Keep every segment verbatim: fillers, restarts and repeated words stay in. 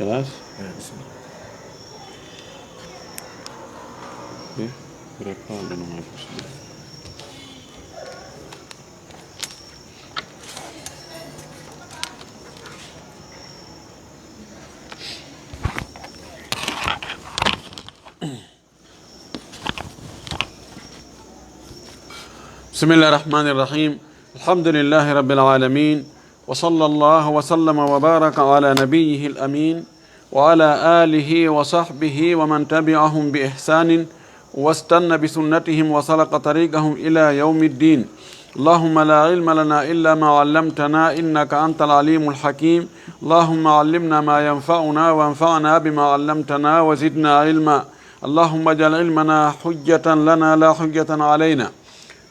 Yes. Yes. Okay. Prepare the notes. بسم الله الرحمن الرحيم. الحمد لله رب العالمين. وصلى الله وسلم وبارك على نبيه الأمين وعلى آله وصحبه ومن تبعهم بإحسان واستن بسنتهم وسلك طريقهم إلى يوم الدين. اللهم لا علم لنا إلا ما علمتنا إنك أنت العليم الحكيم. اللهم علمنا ما ينفعنا وانفعنا بما علمتنا وزدنا علما. اللهم اجعل علمنا حجة لنا لا حجة علينا.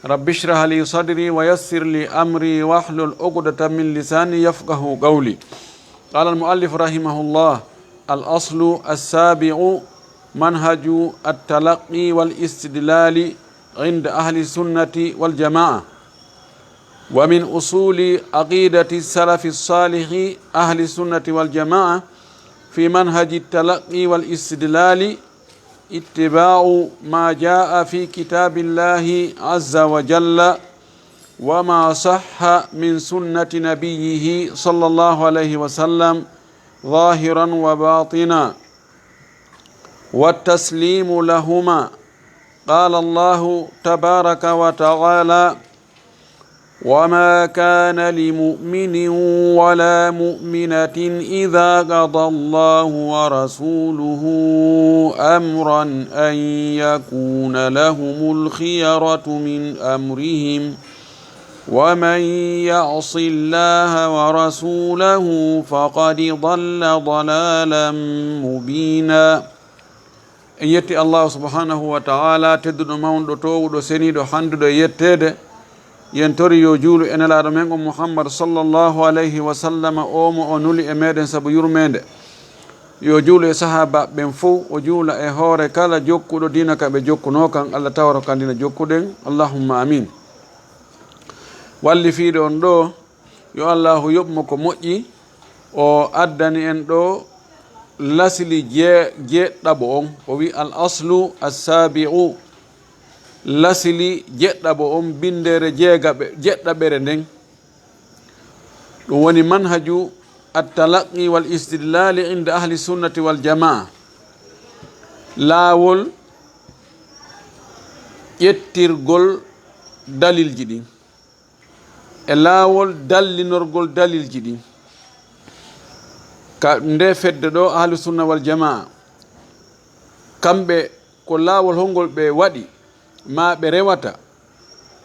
رب اشرح لي صدري ويسر لي أمري واحلل عقدة من لساني يفقه قولي. قال المؤلف رحمه الله: الأصل السابع منهج التلقي والاستدلال عند أهل السنة والجماعة، ومن أصول عقيدة السلف الصالح أهل السنة والجماعة في منهج التلقي والاستدلال اتباع ما جاء في كتاب الله عز وجل وما صح من سنة نبيه صلى الله عليه وسلم ظاهرا وباطنا، والتسليم لهما. قال الله تبارك وتعالى: وما كان لمؤمن ولا مؤمنة إذا قضى الله ورسوله أمرا أن يكون لهم الخيرة من أمرهم، ومن يعص الله ورسوله فقد ضل ضلالا مبينا. En yetti Allahu subhanahu wa ta'ala, tedduɗo, mawɗo, toowuɗo, seniiɗo, handuɗo e yetteede. Yen tori yo juulu e Nelaaɗo men on Muhammad sallallahu alayhi wa sallam, o mo o nuli e meɗen sabu yurmeende. Yo juulu e sahaaba ɓen fow, o juula e hoore kala jokkuɗo diina ka ɓe jokkunoo kan. Allah tawaro kan diina jokkuɗen. Allahumma amin. Wallifiiɗo on ɗo, yo Allahu yoɓ mo ko moƴƴi, o addani en ɗo lasili jee-, jeeɗɗaɓo on. O wi: al aslu assaabi'u, lasili jeeɗɗaɓo on, binndere jeegaɓe-, jeeɗɗaɓere nden. Ɗum woni manhaju at-talaqqi wal istidlali inda ahli sunnati wal jamaa. Laawol ƴettirgol dalilji ɗin. E laawol dallinorgol dalilji ɗin. Ka nde fedde ɗo, Ahlu Sunna wal Jamaa, kamɓe ko laawol hongol ɓe waɗi, maa ɓe rewata,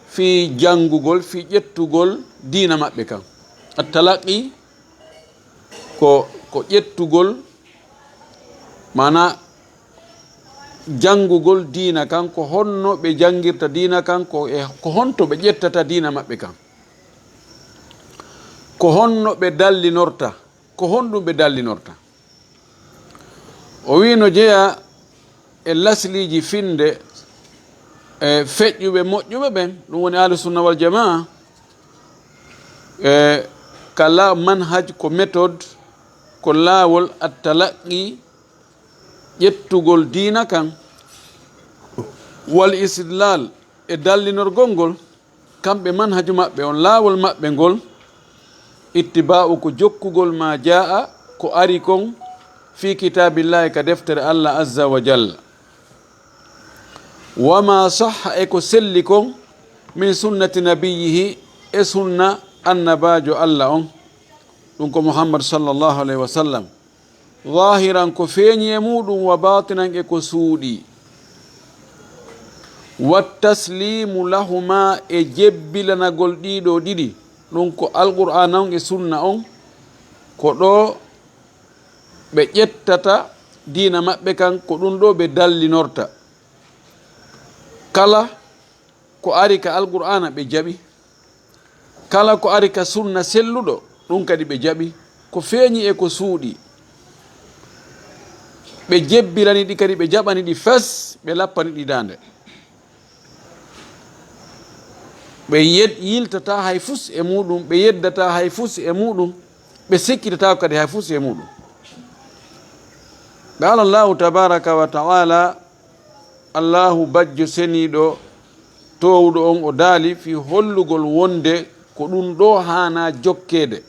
fii janngugol, fii ƴettugol diina maɓɓe kan? At-talaqqi ko, ko ƴettugol, maanaa janngugol diina kan, ko honno ɓe janngirta diina kan, ko e, ko honto ɓe ƴettata diina maɓɓe kan, ko honno ɓe dallinorta, ko honɗum ɓe dallinorta. O wii no jeyaa e lasliiji finnde, e feƴƴuɓe moƴƴuɓe ɓen, ɗum woni Ahlu Sunna wal Jamaa, e kala manhaj ko méthode, ko laawol at-talaqqi, ƴettugol diina kan, wal istidlal, e dallinorgol ngol, kamɓe manhaju maɓɓe on, laawol maɓɓe ngol, ittiba'u ko jokkugol ma jaa'a, ko ari kon, fii kitaabillahi, ka deftere Allah azza wa jalla, wa ma sahha, e ko selli kon, min sunnati nabiyyihi, e sunna annabaajo Allah on, ɗum ko Muhammad sallallahu alayhi wa sallam. Zahiran, ko feeñi e muuɗum, wa batinan, e ko suuɗi. Wa taslimu lahuma, e jebbilanagol ɗiɗo ɗiɗi, ɗum ko Alqur'aana on e Sunna on, ko ɗo ɓe ƴettata diina maɓɓe kan, ko ɗum ɗo ɓe dallinorta. Kala ko ari ka Alqur'aana, ɓe jaɓi. Kala ko ari ka sunna selluɗo, ɗum kadi ɓe jaɓi. Ko feeñi e ko suuɗi, ɓe jebbilani ɗi kadi, ɓe jaɓani ɗi fes, ɓe lappani ɗi daande. Ɓe yed-, yiltataa hay fus e muuɗum, ɓe yeddataa hay fus e muuɗum, ɓe sikkitataa kadi hay fus e muuɗum. Qaala Allahu tabaaraka wa ta'aala, Allahu bajjo seniiɗo toowɗo on o daali fii hollugol wonde ko ɗun ɗoo haanaa jokkeede.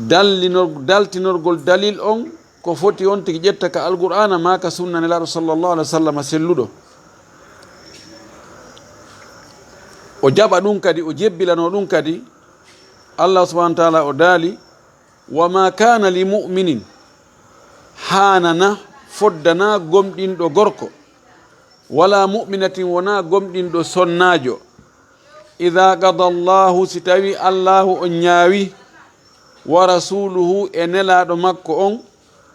Dallinor-, daltinorgol dalil on ko foti on tigi ƴetta ka Alqur'aana maa ka sunna Nelaaɗo sallallahu alaihi wa sallam selluɗo. O jaɓa ɗun kadi, o jebbilanoo ɗun kadi. Allah subhanahu wa ta'aala o daali, "Wa maa kaana li mu'minin," haanana, foddana gomɗinɗo gorko, "wala mu'minatin," wonaa gomɗinɗo sonnaajo, "idaa qada Allahu," si tawii Allaahu on ñaawi, "wa rasuuluhu," e Nelaaɗo makko on,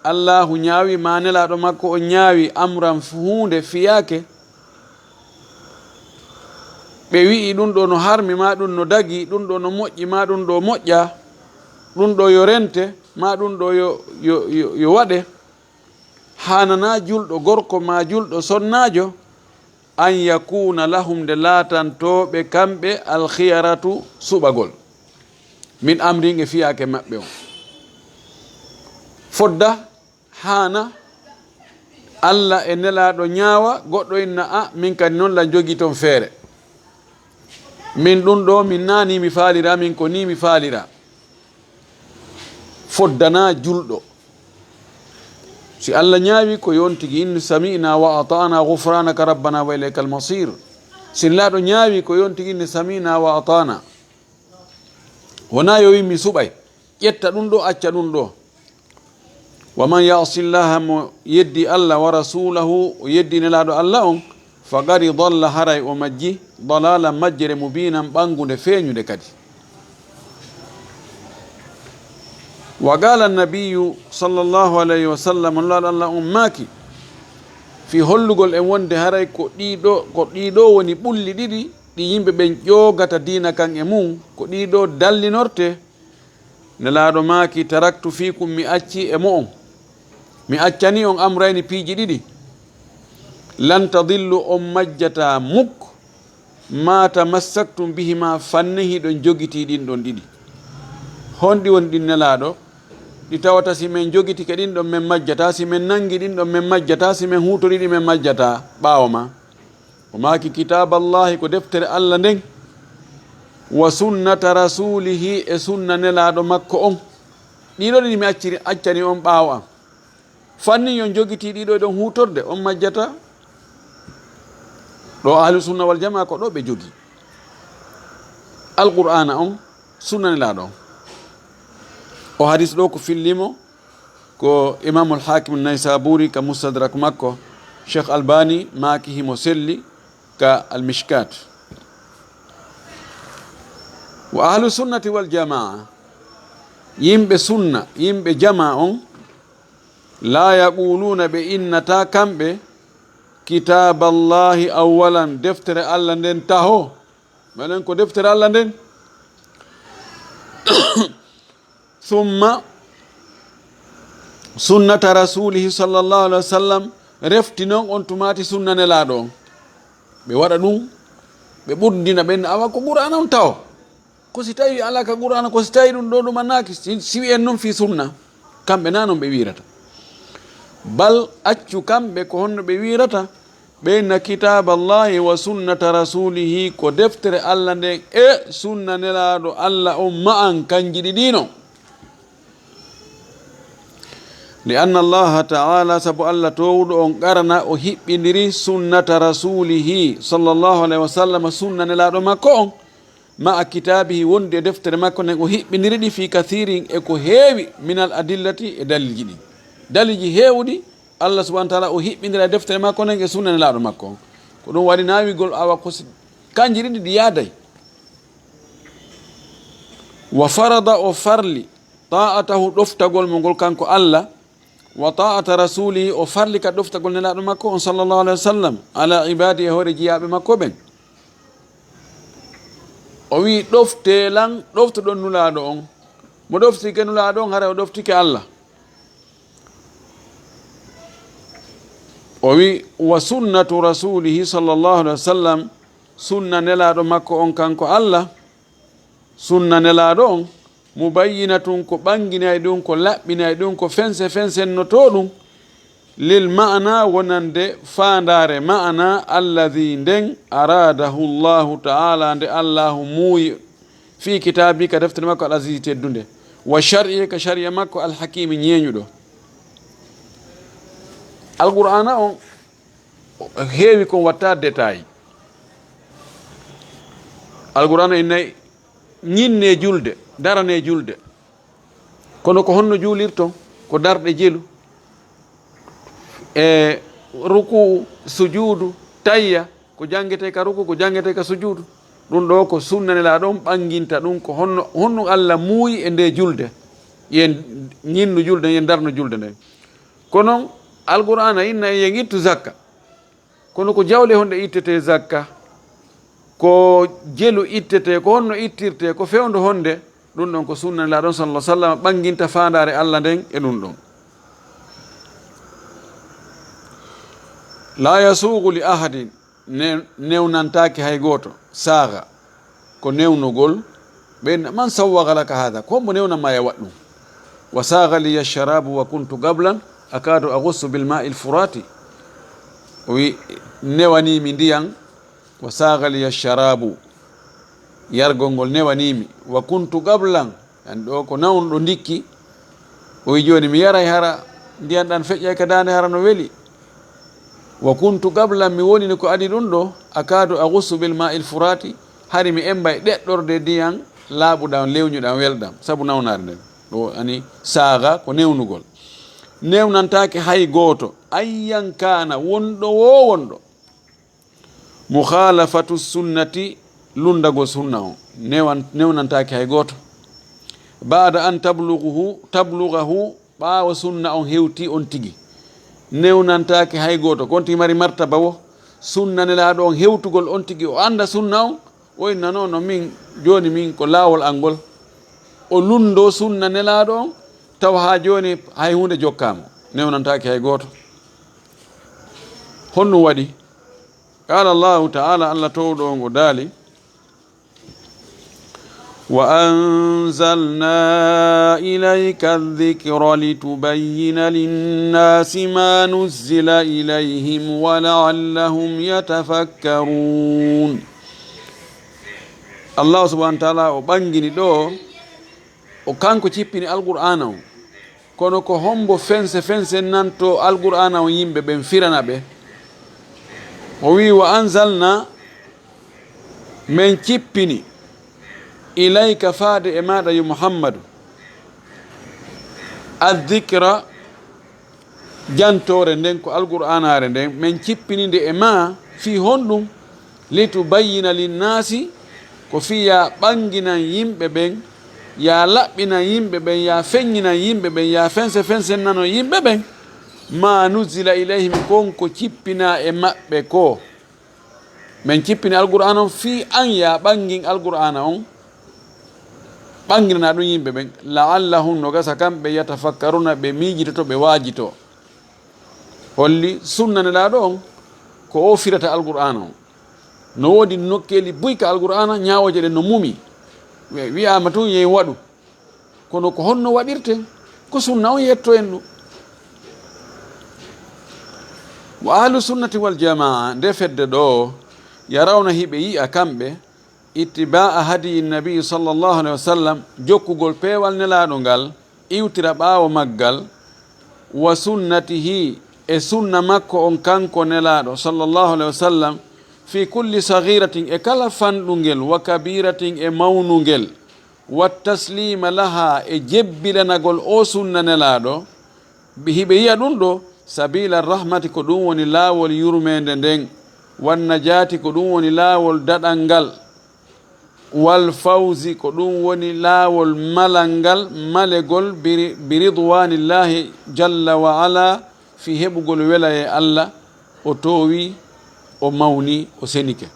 Allaahu ñaawi maa Nelaaɗo makko on ñaawi, "amran," huunde fiyaake, ɓe wi'i ɗun ɗoo no harmi maa ɗun no dagii, ɗun ɗoo no moƴƴi maa ɗun ɗoo moƴƴaa, ɗun ɗoo yo rente maa ɗun ɗoo yo, yo, yo, yo waɗe, haananaa julɗo gorko maa julɗo sonnaajo, "an yakuuna lahum," nde laatantoo ɓe kamɓe, "al-khiyaratu," suɓagol, "min amrihim," e fiyaake maɓɓe on. Fodda, haana, Alla e Nelaaɗo ñaawa, goɗɗo inna, "A, min kadi non lan jogii ton feere. Min ɗun ɗoo, min naa nii mi faaliraa, min ko nii mi faaliraa." Foddanaa julɗo. Si Alla ñaawi, ko yo on tigi inni, "Sami'naa wa ata'naa, ghufraanaka rabbanaa wa ilaykal masiir." Si Nelaaɗo ñaawi, ko yo on tigi inni, "Sami'naa wa ata'naa." Wonaa yo wi'e mi suɓay, ƴetta ɗun ɗoo, acca ɗun ɗoo. "Wa man ya'si Llaaha," mo yeddi Alla, "wa rasuulahu," o yeddi Nelaaɗo Alla on, "faqad dalla," haray o majji, "dalaalan," majjere, "mubiinan," ɓanngunde, feeñunde kadi. Wa qaala nabiyyu sallallahu alayhi wa sallam, Nelaaɗo Alla on maaki, fii hollugol en wonde haray ko ɗii ɗoo, ko ɗii ɗoo woni ɓulli ɗiɗi ɗi yimɓe ɓen ƴoogata diina kan e mun, ko ɗii ɗoo dallinortee. Nelaaɗo maaki, "Taraktu fiikum," mi acci e mo'on, mi accani on amrayni, piiji ɗiɗi, "lan tadillu," on majjataa muk, "maa tamassaktum bihimaa," fanni hiɗon jogitii ɗin ɗon ɗiɗi. Honɗi woni ɗin, Nelaaɗo? Ɗi tawata si men jogitike ɗin ɗon, men majjataa, si men nangi ɗin ɗon, men majjataa, si men huutorii ɗi, men majjataa ɓaawo maa. O maaki, "Kitaaballaahi," ko deftere Alla nden, "wa sunnata rasuulihi," e sunna Nelaaɗo makko on. Ɗii ɗoo ɗiɗi mi acciri, accani on ɓaawo am. Fanni yo on jogitii ɗii ɗoo, hiɗon huutorde, on majjataa. Ɗoo Ahlu Sunna wal Jamaa ko ɗoo ɓe jogii. Alqur'aana on, sunna Nelaaɗo on. O hadis ɗoo ko fillii mo, ko Imaamul Haakim Naysaabuuri ka Mustadrak makko, Sheikh Albani maaki himo selli ka Al Mishkaat. Wa Ahlu Sunnati wal Jamaa, yimɓe sunna, yimɓe jamaa on, "laa yaquuluuna," ɓe innataa kamɓe, "Kitaaballaahi awwalan," deftere Alla nden taho. Menen ko deftere Alla nden. "Summa sunnata rasuulihi sallallahu alayhi wa sallam," refti non on tumaati sunna Nelaaɗo on. Ɓe waɗa ɗun, ɓe ɓurdina ɓen, awa ko Qur'aana on taho. Ko si tawii alaa ka Qur'aana, ko si tawii ɗun ɗoo ɗumannaaki, si, si wi'en non fii sunna, kamɓe naa non ɓe wi'irata. Bal accu kamɓe ko honno ɓe wi'irata, ɓe inna kitaaballaahi wa sunnata rasuulihi, ko deftere Alla nden e sunna Nelaaɗo Alla on ma'an kanji ɗiɗi non. Li anna Allaha ta'ala, sabu Alla toowuɗo on qarana, o hiɓɓindiri sunnata rasuulihi sallallahu alayhi wa sallam, sunna Nelaaɗo makko on, ma'a kitaabihi, wondi e deftere makko nden, o hiɓɓindiri ɗi fii kathiirin, e ko heewi, minal adillati, e dalilji ɗin. Dalilji heewuɗi, Allah subhanahu wa ta'ala o hiɓɓindira e deftere makko nden e sunna Nelaaɗo makko on. Ko ɗun waɗi naawigol awa ko si-, kanji ɗiɗi ɗi yaaday. Wa farada, o farli, ta'atahu, ɗoftagol mo ngol kanko Allah, wa ta'ata rasulihi, o farli ka ɗoftagol Nelaaɗo makko on sallallahu alayhi wa sallam, ala ibadi, e hoore jiyaaɓe makko ɓen. O wi'i, "Ɗoftee lan, ɗoftoɗon Nulaaɗo on." Mo ɗoftike Nulaaɗo on, haray o ɗoftike Allah. O wi'i, "Wa sunnatu rasulihi sallallahu alayhi wa sallam," sunna Nelaaɗo makko on kanko Allah, sunna Nelaaɗo on, mubayyinatun, ko ɓanginay ɗun, ko laɓɓinay ɗun, ko fense fensennotoo ɗun, Lil ma'ana, wonande faandaare ma'ana, alladhi, nden, aradahu Allahu ta'ala, nde Allahu muuyi, fi kitaabi, ka deftere makko, al azizi teddunde, wa shar'i, ka shari'a makko, al hakimi ñeeñuɗo. Alqur'aana on heewi kon watta détail. Alqur'aana innay ñinne julde, darane julde. Kono ko honno juulirton? Ko darɗe jelu. E ruku, sujuudu, tayya, ko janngetee ka ruku, ko janngetee ka sujuudu. Ɗum ɗo ko sunna Nelaaɗo on ɓannginta ɗum, ko honno, honno Alla muuyi e nde julde. Yen ñinnu julde, yen darnu julde nden. Kono Alqur'aana inna yen ittu zakka. Kono ko jawle honɗe ittete zakka? Ko jelu ittete, ko honno ittirte, ko fewndo honde? Ɗum ɗon ko sunna Nelaaɗo on sallallahu alaihi wasallam ɓannginta faandaare Alla nden e ɗum ɗon. La yasuugu li ahadin, ne-, newnantaake hay gooto. Saaga, ko newnugol. Ɓe inna, "Man sawwaga laka haada?" Ko hombo newnanma ya waɗ ɗum? "Wa saaga liya sharabu wa kuntu gablan akadu agusu bil ma'il furati." O wi, "Newani mi ndiyan." "Wa saaga liya sharabu." Yargol ngol newani mi. "Wa kuntu gablan." An ɗo ko nawnuɗo ndikki. O wi, "Jooni mi yaray hara ndiyan ɗan feƴƴay ka daande hara no weli." "Wa kuntu gablan", mi wonini ko adi ɗum ɗo, "akadu agusu bil ma'il furati", hari mi embay ɗeɗɗorde ndiyan laaɓuɗan, lewñuɗan, welɗan, sabu nawnaare nden. Ɗo ani saaga ko newnugol. Newnantaake hay gooto, ayyan kaana, wonɗo wo wonɗo. Mukhalafatu sunnati, lundagol sunna on, newan-, newnantaake hay gooto. Ba'da an tablughuhu, tablughahu, ɓaawo sunna on hewti on tigi. Newnantaake hay gooto. Ko on tigi mari martaba wo, sunna Nelaaɗo on hewtugol on tigi, o annda sunna on, o inna, "Non, non, min, jooni min ko laawol an ngol." O lundo sunna Nelaaɗo on, tawa haa jooni hay huunde jokkaama. Newnantaake hay gooto. Honɗum waɗi? Qala Allahu ta'ala, Allah towɗo on o daali, "Wa anzalna ilayka adh-dhikra litubayyina lin-nasi ma nuzzila ilayhim wa la'allahum yatafakkarun." Allah subhanahu wa ta'ala o ɓangini ɗo, o kanko cippini Alqur'aana on. Kono ko hombo fense fense nanto Alqur'aana on yimɓe ɓen firana ɓe? O wi, "Wa anzalna, men cippini, ilayka, faade e maaɗa yo Muhammadu, adh-dhikra, jantoore nden, ko Alqur'aanaare nden, men cippini nde e ma, fii honɗum? Litubayyina linnaasi, ko fii yaa ɓannginan yimɓe ɓen, yaa laɓɓinan yimɓe ɓen, yaa feññinan yimɓe ɓen, yaa fense fensennanon yimɓe ɓen, ma nuzzila ilayhim, kon ko cippinaa e maɓɓe ko." Men cippini Alqur'aana on fii an yaa ɓanngin Alqur'aana on, ɓannginanaa ɗum yimɓe ɓen, la'allahum, no gasa kamɓe, yatafakkaruna, ɓe miijitoto, ɓe waajito. Holli sunna Nelaaɗo on ko o firata Alqur'aana on. No woodi nokkeeli buy ka Alqur'aana, ñaawooje ɗen no mumi. Wi-, wi'aama tun, "Yen waɗu." Kono ko honno waɗirte? Ko sunna on yetto en ɗum. Wa ahlu sunnati wal jamaa, nde fedde ɗo, yarawna, hiɓe yi'a kamɓe, ittiba'a hadiyi nabi sallallahu alaihi wasallam, jokkugol peewal Nelaaɗo ngal, iwtira ɓaawo maggal, wa sunnatihi, e sunna makko on kanko Nelaaɗo sallallahu alaihi wasallam, fi kulli saghiratin, e kala fanɗungel, wa kabiratin, e mawnungel, wa taslima laha, e jebbilanagol o sunna Nelaaɗo, ɓe, hiɓe yi'a ɗum ɗo, sabila rahmati, ko ɗum woni laawol yurmeende nden, wan najaati, ko ɗum woni laawol daɗal ngal, wal fawzi, ko ɗum woni laawol malal ngal, malegol biri-, bi ridwanillahi jalla wa ala, fii heɓugol welaye Allah, o toowi, o mawni, o senike.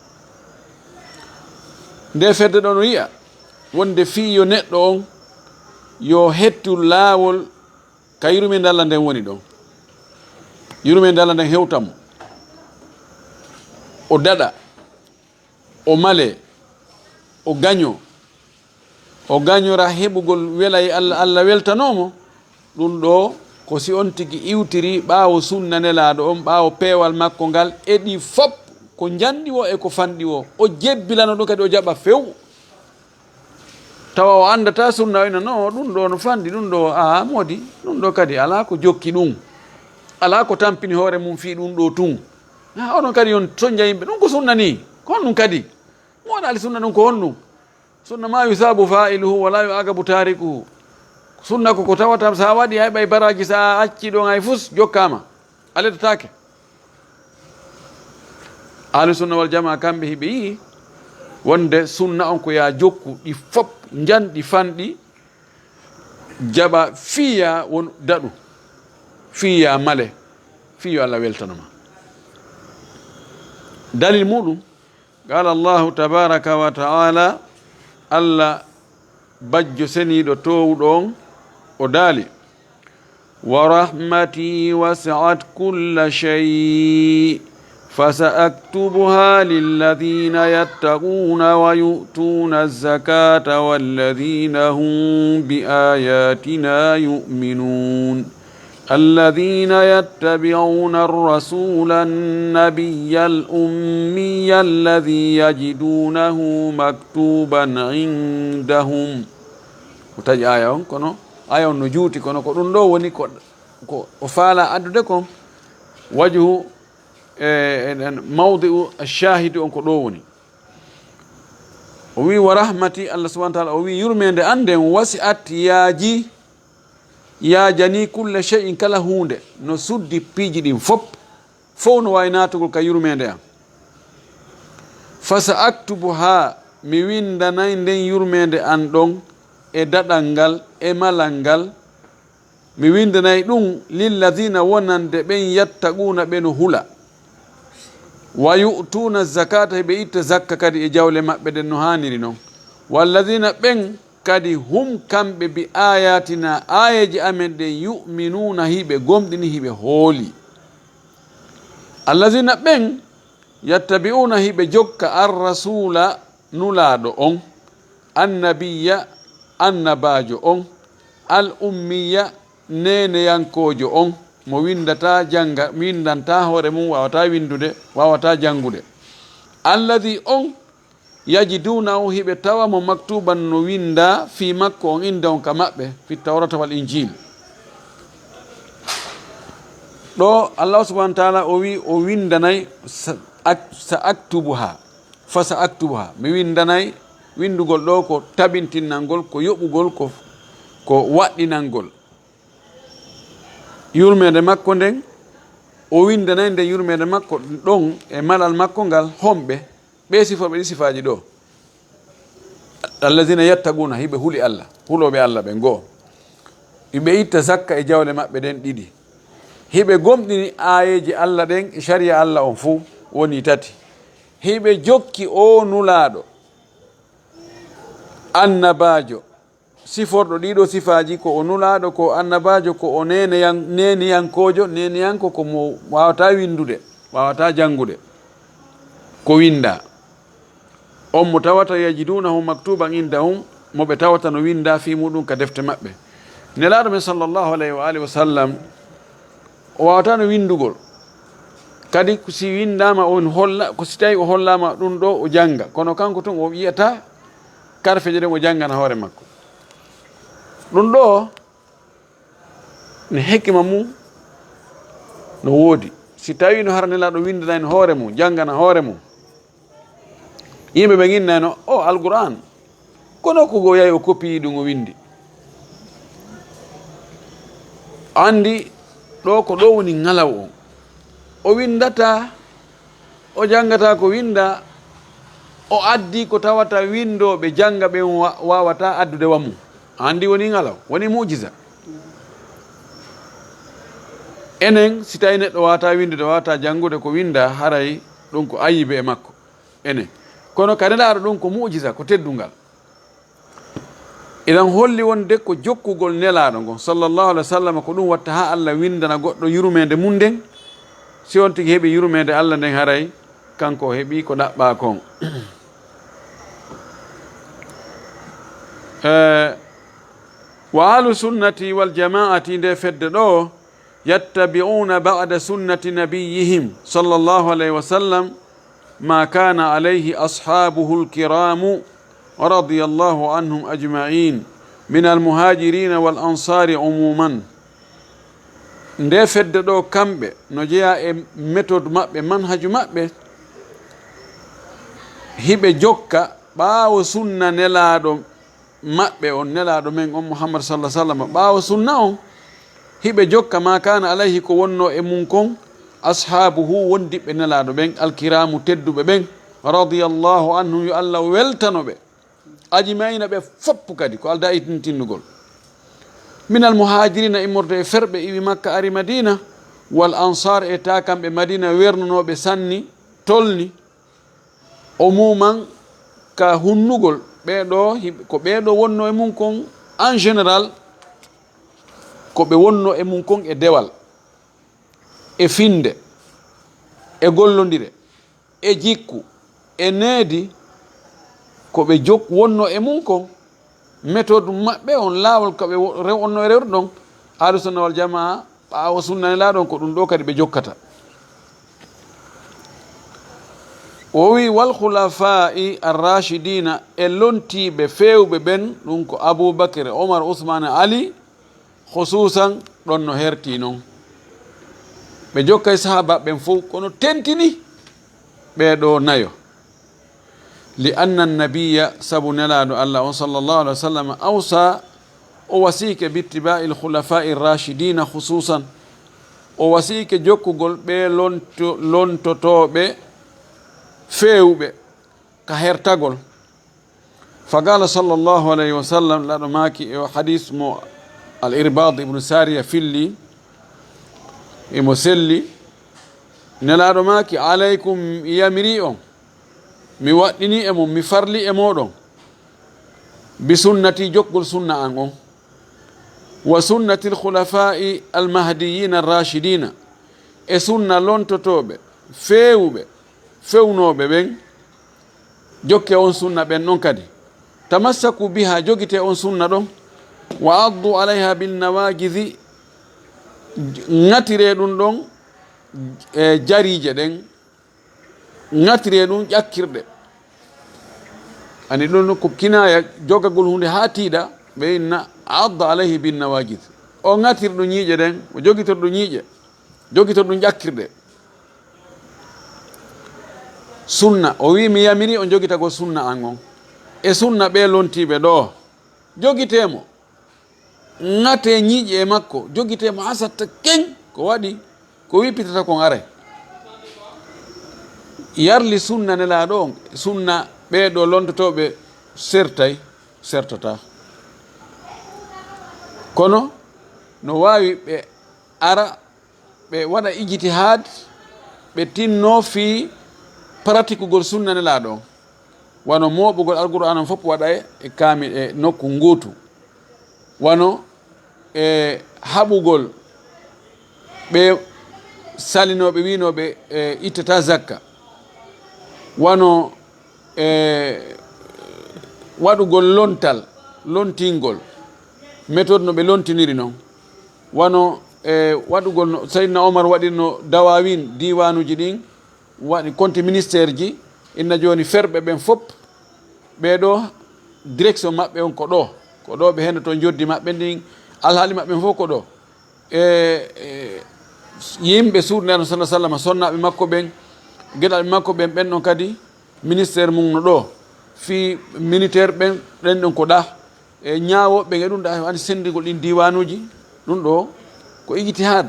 Nde fedde ɗo no yi'a wonde fii yo neɗɗo on yo hettu laawol ka yurmeende Allah nden woni ɗon. Yurmeende Allah nden hewta mo. O daɗa, o male, o gaño, o gañora heɓugol welaye Allah, Allah weltanoo mo. Ɗum ɗo Ko si on tigi iwtiri ɓaawo sunna Nelaaɗo on, ɓaawo peewal makko ngal, e ɗi fop, ko njanɗi wo e ko fanɗi wo, o jebbilano ɗum kadi o jaɓa few. Tawa o anndataa sunna, o ina, "No, ɗum ɗo no fanɗi, ɗum ɗo, a, moodi, ɗum ɗo kadi alaa ko jokki ɗum. Alaa ko tampini hoore mum fii ɗum ɗo tun." A, onon kadi on soñja yimɓe, "Ɗum ko sunna ni, ko honɗum kadi? Mo waɗaali sunna ɗum ko honɗum?" Sunna ma yusabu fa'iluhu wa la yu'aqabu tarikuhu. Sunna ko ko tawata sa waɗi a heɓay baraji, sa acci ɗon hay fus jokkama. A lettataake. Ahlu sunna wal jamaa kamɓe hiɓe yi'i wonde sunna on ko ya jokku ɗi fop njanɗi fanɗi jaɓa fiya won daɗu fiya male fiyo Allah weltanoma. Dalil muɗum Qala Allahu tabaraka wa ta'ala, Allah bajjo seniiɗo toowuɗo on, o daali, "Wa rahmati wasi'at kulla shay, fa sa'aktubuha lilladhina yattaquna wa yu'tuna az-zakata walladhina hum bi ayatina yu'minun." الذين يتبعون الرسول النبي الأمي الذي يجدونه مكتوبا عندهم. Ko taƴi aya on, kono aya on no juuti, kono ko ɗum ɗo woni ko, ko o faala addude kon, wajhu, e, e, mawdi'u shahidi on ko ɗo woni. O wi, "Wa rahmati," Allah subhanahu wa ta'ala, o wi, "Yurmeende an nden wasi'at yaaji, yaajani kulla shay'in," kala huunde, no suddi piiji ɗin fop, fow no waawi naatugol ka yurmeende an. "Fa sa aktubuha," mi windanay nden yurmeende an ɗon, e daɗal ngal, e malal ngal, mi windanay ɗum, "lilladhina," wonande ɓen, "yattaquuna," ɓe no hula, "wa yu'tuuna zakata," hiɓe itta zakka kadi e jawle maɓɓe ɗen no haaniri non, "walladhina," ɓen kadi, "hum," kamɓe, "bi ayatina," aayeeje amen ɗen, "yu'minuuna," hiɓe gomɗini, hiɓe hooli. "Alladhina," ɓen, "yattabi'uuna," hiɓe jokka, "ar-rasuula," nulaaɗo on, "annabiyya," annabaajo on, "al-ummiyya," neeneyankoojo on, mo windataa, jannga, windantaa hoore mum, waawataa winndude, waawataa janngude. "Alladhi," on, "yajiduunahu," hiɓe tawa mo, "maktuuban," no winndaa, "fii," makko on, "indahum," ka maɓɓe, "fit tawrata wal injil." Ɗo Allah subhanahu wa ta'ala o wi o winndanay sa, ak, "sa aktubuha," "fa sa aktubuha," mi winndanay, winndugol ɗo ko tabintinnangol, ko yoɓugol, ko, ko waɗɗinangol. Yurmeende makko nden, o winndanay nden yurmeende makko ɗon e malal makko ngal, homɓe, ɓe siforɓe ɗi sifaaji ɗo. "Alladhina yattaquuna," hiɓe huli Allah, hulooɓe Allah ɓen goo. Hiɓe itta zakka e jawle maɓɓe ɗen ɗiɗi. Hiɓe gomɗini aayeeje Allah ɗen e shari'a Allah on fuu woni tati. Hiɓe jokki o nulaaɗo, annabaajo, siforɗo ɗiɗo sifaaji, ko o nulaaɗo, ko o annabaajo, ko o neeneyan-, neeniyankoojo, neeniyanko ko mo waawataa winndude, waawataa janngude ko winndaa. On mo tawata yajiduunahu maktuuban indahum, mo ɓe tawata no winndaa fii muɗum ka defte maɓɓe. Nelaaɗo men sallallahu alayhi wa alihi wa sallam, o waawataano winndugol. Kadi ko si winndaama, on holla, ko si tawi o hollaama ɗum ɗo, o jannga. Kono kanko tun o yi'ataa karfeeje ɗen, o janngana hoore makko. Ɗum ɗo ne hikma mum no woodi. Si tawi no hara Nelaaɗo winndanayno hoore mum, janngana hoore mum, yimɓe ɓe nginnayno, "O Alqur'aan, kono ko go yahi o kopii ɗum o winndi." Anndi ɗo ko ɗo woni ŋalaw on. O winndataa, o janngataa ko winndaa, o addi ko tawata winndooɓe jannga ɓen wa, waawataa addude wa mum. Anndi woni ŋalaw, woni mu'jiza. Enen, si tawi neɗɗo waawataa winndude, waawataa janngude ko winndaa, haray ɗum ko ayibe e makko. Enen. Kono ka Nelaaɗo ɗum ko mu'jiza, ko teddungal. Iɗan holli wonde ko jokkugol Nelaaɗo ngon, sallallahu alaihi wa sallam, ko ɗum watta haa Allah winndana goɗɗo yurmeende mum nden. Si on tigi heɓi yurmeende Allah nden, haray kanko o heɓi ko ɗaɓɓaa kon. Eh, wa ahlu sunnati wal jamaati, nde fedde ɗo, يتبعون بعد سنة نبيهم صلى الله عليه وسلم ما كان عليه أصحابه الكرام رضي الله عنهم أجمعين من المهاجرين والأنصار عموما. Nde fedde ɗo, kamɓe no jeyaa e méthode maɓɓe, manhaju maɓɓe, hiɓe jokka ɓaawo sunna Nelaaɗo maɓɓe on, Nelaaɗo men on Muhammad sallallahu alaihi wasallam, ɓaawo sunna on, hiɓe jokka ma kana alayhi, ko wonno e mum kon, ashaabuhu, wondiɓɓe Nelaaɗo ɓen, alkiraamu, tedduɓe ɓen, radiyallahu anhum, yo Allah weltano ɓe, ajmaina, ɓe foppu kadi, ko alda e tintinnugol. Minal muhajirina, immorde e ferɓe iwi Makka ari Madina, wal ansar, e ta kamɓe Madina wernunooɓe sanni, tolni, umuman, ka hunnugol, ɓeeɗo, him-, ko ɓeeɗo wonno e mum kon, en général, ko ɓe wonno e mum kon e dewal, e finde, e gollondire, e jikku, e needi, ko ɓe jok-, wonno e mum kon, méthode maɓɓe on, laawol ka ɓe wo-, rew-, wonno e rewrude ɗon, Ahlu Sunna wal Jamaa, ɓaawo sunna Nelaaɗo on, ko ɗum ɗo kadi ɓe jokkata. O wi, "Wal khulafaa'i ar-rashidina", e lontiiɓe feewɓe ɓen, ɗum ko Abu Bakr, Omar, Usmaan, Ali, khususan, ɗon no herti non. Ɓe jokkay sahaaba ɓen fow, kono tentini ɓee ɗo nayo. "Li anna nabiyya", sabu Nelaaɗo Allah on, sallallahu alaihi wasallam, awsa, o wasiike, "bi ittibaa'il khulafaa'i rashidina khususan", o wasiike jokkugol ɓe lonto-, lontotooɓe feewɓe ka hertagol. Fa qala sallallahu alaihi wasallam, Nelaaɗo maaki e o hadis mo Al-Irbad ibn Sariya filli, imo selli, Nelaaɗo maaki, "Alaykum", mi yamiri on, mi waɗɗini e mon, mi farli e moɗon, "bi sunnati", jokkugol sunna an on, "wa sunnatil khulafaa'i al-mahdiyyiina ar-raashidiina", e sunna lontotooɓe, feewuɓe, fewnooɓe ɓen, jokke on sunna ɓen ɗon kadi. "Tamassaku biha", jogite on sunna ɗon. "Wa addu alayha bin nawajidi", ŋatire ɗum ɗon e jariije ɗen, ŋatire ɗum ƴakkirɗe. Ani ɗum ko kinaya jogagol hunde haa tiiɗa, ɓe inna adda alayhi bin nawajid. O ŋatir ɗum ñiiƴe ɗen, o jogitor ɗum ñiiƴe, jogitor ɗum ƴakkirɗe. Sunna, o wi, mi yamiri on jogitagol sunna an on. E sunna ɓe lontiiɓe ɗo, jogitee mo. Ŋatee ñiiƴe e makko, jogitee mo haa satta keŋ. Ko waɗi, ko wippitata kon aray. Yarli sunna Nelaaɗo on, sunna ɓee ɗo lontotooɓe sertay, sertataa. Kono no waawi ɓe ara ɓe waɗa ijtihaad, ɓe tinno fii pratikugol sunna Nelaaɗo on. Wano mooɓugol Alqur'aana on fof waɗa e, e kaami-, e nokku ngootu. Wano e haɓugol ɓe salinooɓe wiinooɓe e ittata zakka. Wano e waɗugol lontal, lontingol, méthode no ɓe lontiniri non. Wano e waɗugol no Seydina Omar waɗirno dawawin, diiwaanuuji ɗin, waɗi konti ministère ji, inna jooni ferɓe ɓen fof, ɓee ɗo direction maɓɓe on ko ɗo, ko ɗo ɓe hendoto njoddi maɓɓe ndin, alhaali maɓɓe fof ko ɗo. E, e, yimɓe suudu Nelaaɗo sallallahu alaihi wasallam, sonnaaɓe makko ɓen, geɗalɓe makko ɓen, ɓen ɗon kadi, ministère mum no ɗo. Fii militaire ɓen, ɗen ɗon ko ɗa. E ñaawooɓe ɓen e ɗum ɗa, ani senndingol ɗin diiwaanuuji, ɗum ɗo ko ijtihaad.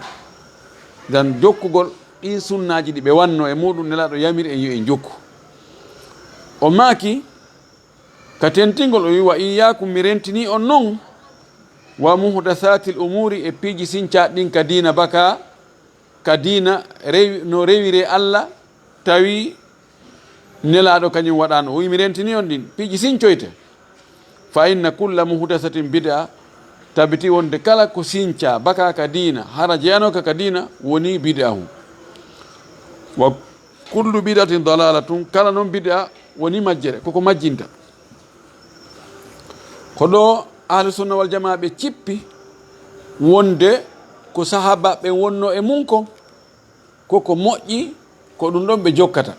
Dan jokkugol ɗin sunnaaji ɗi ɓe wanno e muɗum, Nelaaɗo yamiri en yo en jokku. O maaki, ka tentingol, o wi, "Wa iyyaakum", mi rentini on non, "wa muhdathaatil umuuri", e piiji sincaaɗi ɗin ka diina baka, ka diina rewi-, no rewiree Alla, tawi Nelaaɗo kañum waɗaano. O wi, mi rentini on ɗin, piiji sincoyte. "Fa inna kulla muhdathatin bid'a", tabiti wonde kala ko sinca baka ka diina, hara jeyanooka ka diina, woni bid'a hun. "Wa kullu bid'atin dalalatun", kala non bid'a woni majjere, koko majjinta. Ko ɗo Ahlu Sunna wal Jamaa ɓe cippi wonde Ko sahaabaaɓe ɓen wonnoo e mun kon, ko ko moƴƴi, ko ɗum ɗon ɓe jokkata.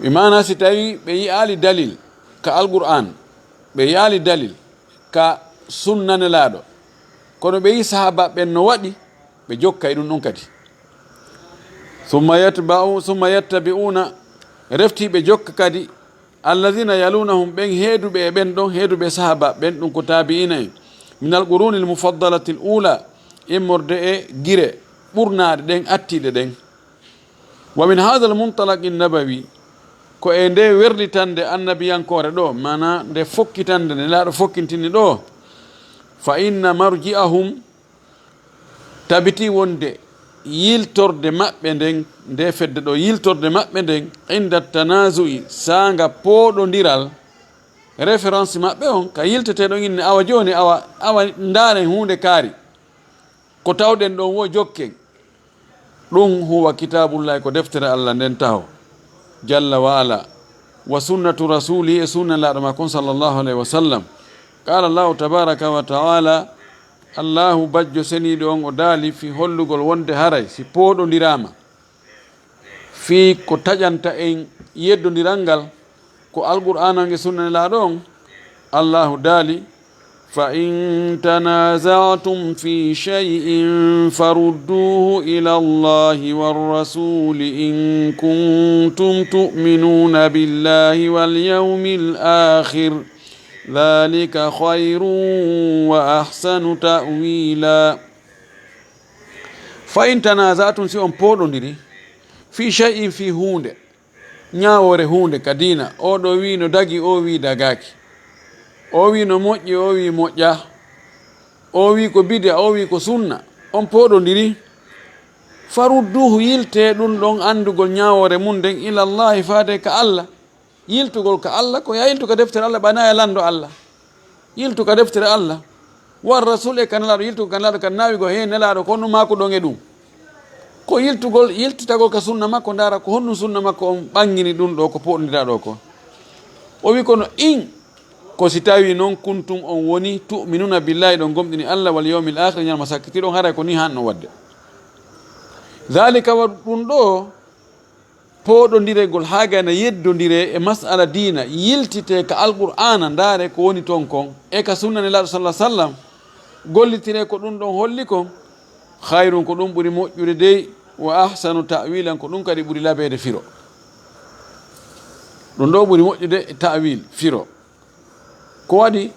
Bi maana, si tawii ɓe yi'aali dalil ka Alqur'aan, ɓe yi'aali dalil ka sunna Nelaaɗo, kono ɓe yi'i sahaabaaɓe ɓen no waɗi, ɓe jokka e ɗum ɗon kadi. Summa yatba'u, summa yattabi'uuna, refti ɓe jokka kadi, alladhina yalunahum, ɓen heeduɓe e ɓen ɗon, heeduɓe e sahaabaaɓe ɓen, ɗum ko taabi'iina en, min alquruni almufaddalati alula, immorde e gire ɓurnaaɗe ɗen, attiiɗe ɗen. Wa min hadha almuntalaqi annabawi, ko e nde werlitande annabiyankoore ɗo, maana nde fokkitande nde Nelaaɗo fokkintini ɗo, fa inna marji'ahum, tabitii wonde yiltorde maɓɓe nden, nde fedde ɗo, yiltorde maɓɓe nden, inda tanazu'i, saanga pooɗondiral, référence maɓɓe on, ka yilteteɗon inne, awa jooni, awa, awa ndaaren huunde kaari, ko tawɗen ɗon wo jokken. Ɗum huwa kitabullahi, ko deftere Allah nden taho, jalla wa ala, wa sunnatu rasuli, e sunna Nelaaɗo makko on, sallallahu alayhi wa sallam. Qala Allahu tabaraka wa taala, Allahu bajjo seniiɗo on o daali, fi hollugol wonde haray si pooɗondiraama fii ko taƴanta en yeddondiral ngal, ko Alqur'aana on e sunna Nelaaɗo on, Allahu daali, fa in tanaza'tum fi shay'in farudduhu ila Allahi war rasuli in kuntum tu'minuna billahi wal yawmil akhir, dhalika khayrun wa ahsanu ta'wila. Fa in tanaza'tum, si on pooɗondiri, fi shay'in, fi huunde, ñaawoore huunde ka diina, oo ɗoo wii no dagi, oo wii dagaaki, oo wii no moƴƴi, oo wii moƴƴaa, oo wii ko bid'a, oo wii ko sunna, on pooɗondiri, farudduhu, yiltee ɗum ɗon anndugol ñaawoore mum nden, ilallahi, faade ka Allah. Yiltugol ka Allah, ko yaa yiltu ka deftere Allah, ɓay naa yaa lanndo Allah. Yiltu ka deftere Allah. War rasul e ka Nelaaɗo, yiltugol ka Nelaaɗo, ka naawi go hee Nelaaɗo, ko honno maakuɗon e ɗum? Ko yiltugol, yiltitagol ka sunna makko, ndaara ko honɗum sunna makko on ɓanngini ɗum ɗoo ko pooɗondiraa ɗoo ko. O wi kono in, ko si tawii non kuntum on woni tu'minuna billahi, ɗon gomɗini Allah, wal yawmil akhir, ñalma sakkitiiɗo on, haray ko nii hanno waɗde. Dhalika, wa ɗum ɗoo, pooɗondiregol haa gayna yeddondire e mas'ala diina, yiltitee ka Alqur'aana, ndaaree ko woni ton kon, e ka sunna Nelaaɗo, sallallahu alaihi wasallam, gollitiree ko ɗum ɗon holli kon, khayrun, ko ɗum ɓuri moƴƴude dey, wa ahsanu ta'wilan, ko ɗum kadi ɓuri labeede firo. Ɗum ɗoo ɓuri moƴƴude e ta'wil, firo. Ko waɗi,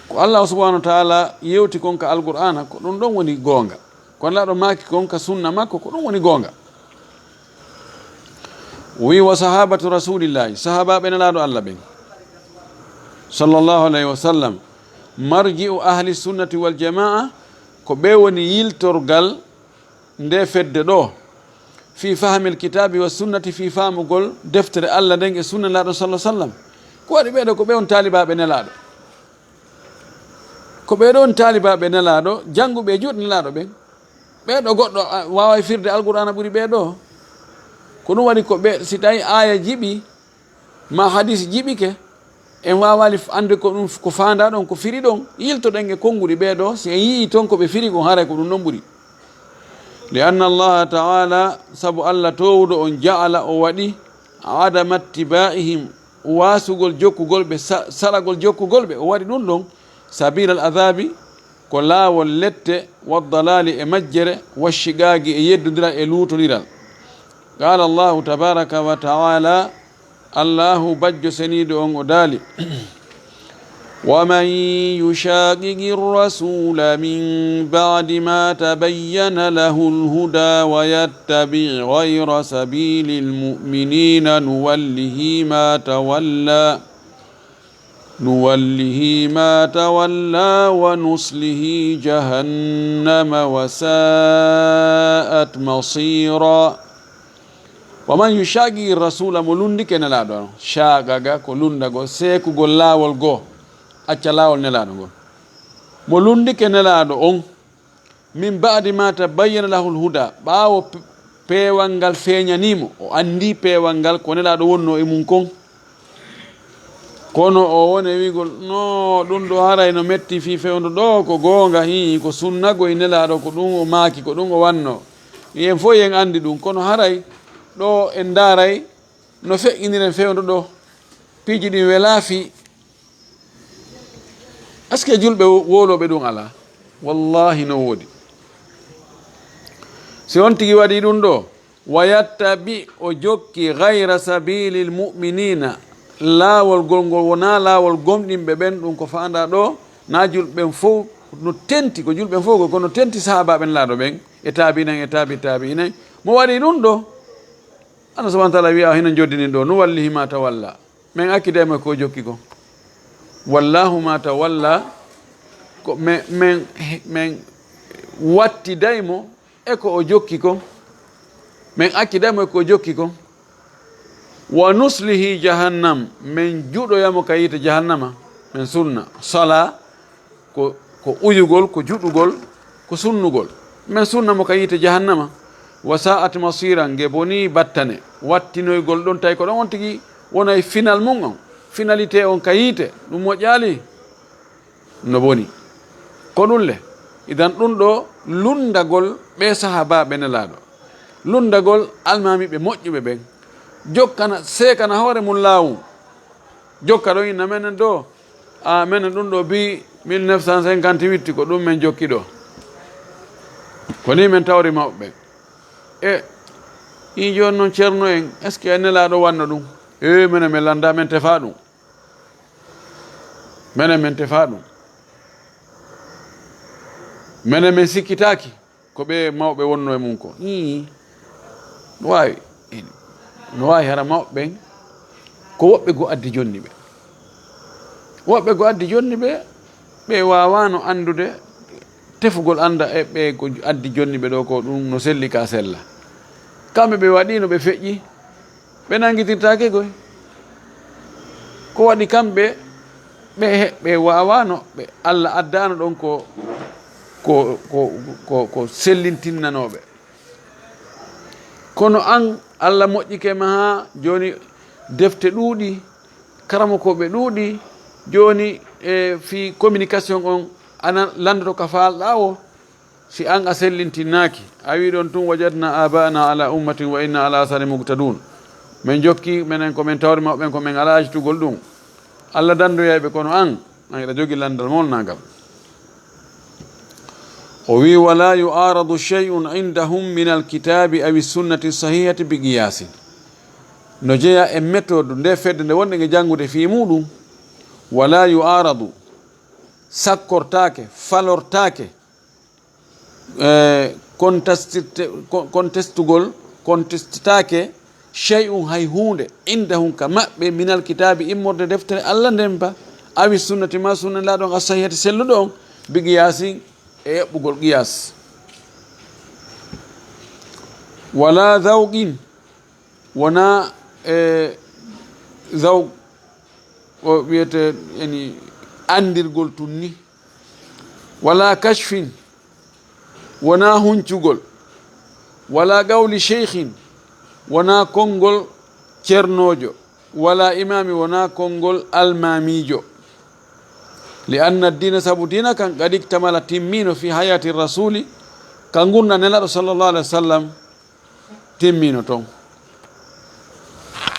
ko Allah subhanahu wa ta'ala yewti kon ka Alqur'aana, ko ɗum ɗon woni goonga. Ko Nelaaɗo maaki kon ka sunna makko, ko ɗum woni goonga. O wi, wa sahabatu rasulillahi, sahabaaɓe Nelaaɗo Allah ɓen, sallallahu alayhi wa sallam, marji'u ahli sunnati wal jamaa, ko ɓe woni yiltorgal nde fedde ɗoo, fi fahmil kitabi wa sunnati, fi faamugol deftere Allah nden e sunna Nelaaɗo, sallallahu alaihi wasallam. Ko waɗi ɓee ɗoo ko ɓe on taalibaaɓe Nelaaɗo. Ko ɓee ɗoo on taalibaaɓe Nelaaɗo, jannguɓe e juuɗe Nelaaɗo ɓen. Ɓee ɗoo goɗɗo, a, waaway firde Alqur'aana ɓuri ɓee ɗoo. Ko ɗum waɗi ko ɓe, si tawi aaya jiɓi, ma hadis jiɓike, en waawaali f-, annde ko ɗum f-, ko faandaa ɗon, ko firi ɗon, yiltoɗen e konnguɗi ɓee ɗoo, si en yi'ii ton ko ɓe firi kon, haray ko ɗum ɗon ɓuri. Li anna Allaha ta'ala, sabu Allah toowuɗo on, ja'ala, o waɗi, adama ittiba'ihim, waasugol jokkugol ɓe, sa-, saɗagol jokkugol ɓe, o waɗi ɗum ɗon, sabiilal adaabi, ko laawol lette, wa dalaali e majjere, wa shiqaaqi e yeddondiral e luutondiral. Qaala Allahu tabaaraka wa ta'aala, Allahu bajjo seniiɗo on o daali, ومن يشاقق الرسول من بعد ما تبين له الهدى ويتبع غير سبيل المؤمنين نوله ما تولى نوله ما تولى ونصله جهنم وساءت مصيرا. ومن يشاقق الرسول, mo lunndike Nelaaɗo on, shaaqaqa ko lunndagol, seekugol laawol goo, acca laawol Nelaaɗo ngol. Mo lunndike Nelaaɗo on, min ba'di ma tabayyana lahul huda, ɓaawo pe-, peewal ngal feeñanii mo, o anndii peewal ngal ko Nelaaɗo wonnoo e mum kon. Kono o woni e wi'gol, "No, ɗum ɗo haray no metti fii fewndo ɗo, ko goonga, hii, ko sunna goy Nelaaɗo, ko ɗum o maaki, ko ɗum o wanno." En fof en anndi ɗum, kono haray ɗo en ndaaray no feƴƴiniren fewndo ɗo. Piiji ɗin welaa fii. Est-ce que julɓe wo-, wowlooɓe ɗum alaa? Wallahi no woodi. Si on tigi waɗi ɗum ɗo, "Wa yattabi", o jokki, "ghayra sabilil mu'minina", laawol gol ngol wonaa laawol gomɗinɓe ɓen, ɗum ko faandaa ɗo, na julɓe ɓen fof no tenti, ko julɓe ɓen fof ko, kono tenti sahaabaaɓe Nelaaɗo ɓen, e taabi'en, e taabi taabi'en. Mo waɗi ɗum ɗo, Allah subhanahu wa ta'ala wi'a, hino njoddini ɗo, "Nuwallihi ma tawalla." Men acciday mo ko jokki kon. "Wallahu ma tawalla", ko men, men, men wattiday mo e ko o jokki kon. Men acciday mo e ko o jokki kon. "Wa nuslihi jahannam", men juɗoya mo ka yiite jahannama. Men sunna. Sala ko, ko uyugol, ko juɗugol, ko sunnugol. Men sunna mo ka yiite jahannama. "Wa sa'at masira", nge boni battane. Wattinoygol ɗon, tawi ko ɗon on tigi wonay final mum on. Finalité on ka yiite, ɗum moƴƴaali. No boni. Ko ɗum le, idan ɗum ɗo lunndagol ɓe sahaabaaɓe Nelaaɗo. Lunndagol almaamiiɓe moƴƴuɓe ɓen. Jokkana, seekana hoore mum laawol. Jokka ɗon inna menen ɗo, a, menen ɗum ɗo bi mille neuf cent cinquante-huit ko ɗum men jokki ɗo. Ko ni men tawri mawɓe ɓen. E, in jooni noon Ceerno en, est-ce que Nelaaɗo wanno ɗum? E, menen men lannda, men tefa ɗum. Menen men tefa ɗum. Menen men sikkitaaki ko ɓe mawɓe wonno e mum ko. Ii. No waawi. No waawi hara mawɓe ɓen ko woɓɓe goo addi jonni ɓe. Woɓɓe goo addi jonni ɓe, ɓe waawaano anndude tefugol annda e ɓe ko addi jonni ɓe ɗo ko ɗum no selli ka sella. Kamɓe ɓe waɗi no ɓe feƴƴi, ɓe nanngitirtaake koy. Ko waɗi kamɓe, ɓe he-, ɓe waawaano, ɓe Alla addaano ɗon ko, ko, ko, ko, ko sellintinnanooɓe. Kono an, Alla moƴƴike ma haa jooni defte ɗuuɗi, karamokooɓe ɗuuɗi, jooni e fii communication on, ana lanndoto ka faalɗaa o. Si an a sellintinaaki, a wii ɗon tun, "Wajadna aba'ana ala ummatin wa inna ala asari muqtadun." Men jokki, menen ko men tawri mawɓe ɓen, ko men alaa acitugol ɗum. Alla danndoyay ɓe, kono an, an eɗa jogi lanndal molnaagal. O wii, "Wala yu'aradu shay'un indahum min alkitabi awi sunnati sahihati bi qiyasin." No jeya e méthode nde fedde nde wonɗen e janngude fii muɗum. Wala yu'aradu, sakkortaake, falortaake, e, contestirte-, con-, contestugol, contestitaake, shay'un, hay huunde, indahum, ka maɓɓe, minal kitaabi, immorde deftere Alla nden ba, awi sunnati, ma sunna laaɗon, as-sahihati, selluɗo on, bi qiyaasin, e eɓɓugol qiyaas. Wala zawqin, wona e zawq, o wiyete, yani, anndirgol tun ni. Wala kashfin, wona huncugol. Wala qawli sheykhin, wona konngol cernoojo. Wala imaami, wona konngol almaamiijo. Li anna diina, sabu diina kan, qad iktamala, timmiino, fi hayaati rasuuli, ka ngurndan Nelaaɗo, sallallahu alaihi wasallam, timmiino ton.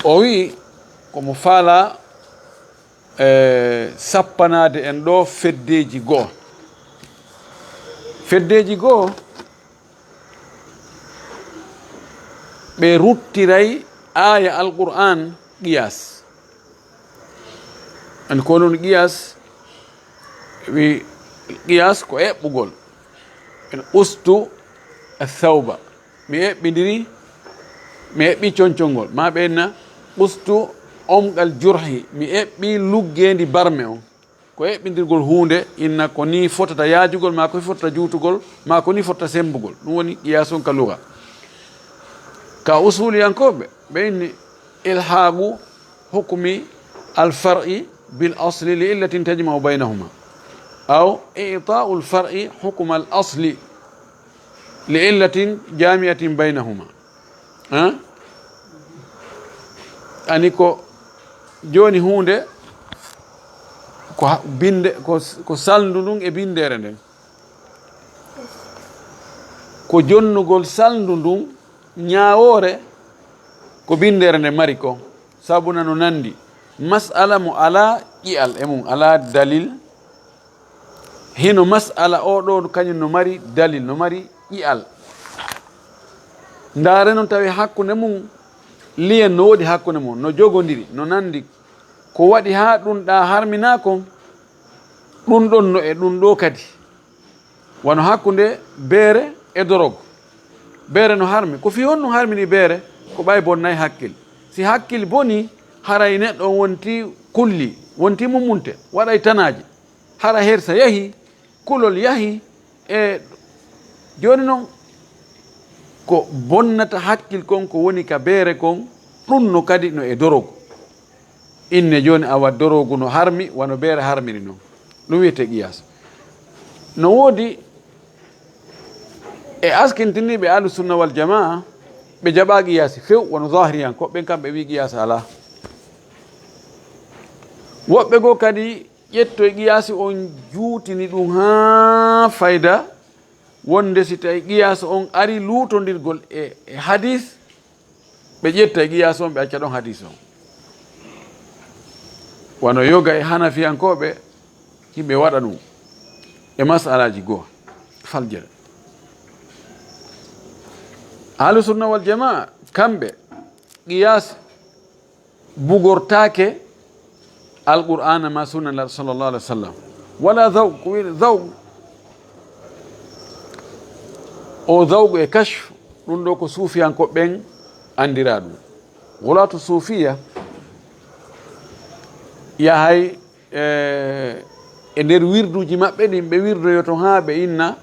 O wi'i, ko mo faalaa, e, sappanaade en ɗo feddeeji goo. Feddeeji goo, ɓe ruttiray aaya Alqur'aan qiyaas. En ko non qiyaas, wi qiyaas ko eɓɓugol. En ustu athawba, mi eɓɓindiri, mi eɓɓi concongol. Ma ɓe inna ustu omqal jurhi, mi eɓɓi luggeendi barme on. Ko eɓɓindirgol huunde, inna ko nii fotata yaajugol, maa ko nii fotata juutugol, maa ko nii fotata semmbugol. Ɗum woni qiyaasun ka luga. Ka usuliyankooɓe, ɓe inni ilhaaqu hukmi al-far'i bil asli li illatin tajma'u baynahuma, aw i'taa'u al-far'i hukma al-asli li illatin jami'atin baynahuma. Hein? Ani ko jooni huunde, Ko ha-, binde, ko, ko salndu ndun e bindeere nden. Ko jonnugol salndu ndun ñaawoore ko bindeere nden mari kon. Sabuna no nandi. Mas'ala mo alaa ƴi'al e mun, alaa dalil. Hino mas'ala o ɗoo kañun no mari dalil, no mari ƴi'al. Ndaare non tawi hakkunde mun, liyen no woodi hakkunde mun, no jogondiri, no nandi. Ko waɗi haa ɗun ɗaa harminaa kon, ɗun ɗon no e ɗun ɗoo kadi. Wano hakkunde beere e dorogu. Beere no harmi. Ko fii honɗun harmini beere? Ko ɓay bonnay hakkil. Si hakkil bonii, haray neɗɗo on wonti kulli, wonti mummunte, waɗay tanaaji. Hara hersa yahi, kulol yahi, e jooni non ko bonnata hakkil kon ko woni ka beere kon, ɗun no kadi no e dorogu. Inne jooni awa dorogu no harmi, wano beere harmiri non. Ɗun wi'etee qiyaas. No woodi e askintiniiɓe Ahlu Sunna wal Jamaa, ɓe jaɓaa qiyaasi few, wano Zaahiriyankooɓe ɓen, kamɓe wi'i qiyaas alaa. Woɓɓe goo kadi ƴettoy qiyaasi on juutini ɗun haa fayda, wonde si tawi qiyaas on ari luutondirgol e, e hadiis, ɓe ƴetta e qiyaas on, ɓe acca ɗon hadiis on. Wano yoga e Hanafiyankooɓe, yimɓe waɗa ɗun e masalaaji goo faljere. Ahlu Sunna wal Jamaa, kamɓe, qiyaas bugortaake Alqur'aana maa Sunna Nulaaɗo sallallaahu alayhi wa sallam. Wala zawq, ko wi'etee zawq, o zawq e kashf, ɗun ɗoo ko suufiyankooɓe ɓen anndiraa ɗun. Wulaatu suufiya yahay, e, e nder wirduuji maɓɓe ɗin, ɓe wirdoyoto haa ɓe inna,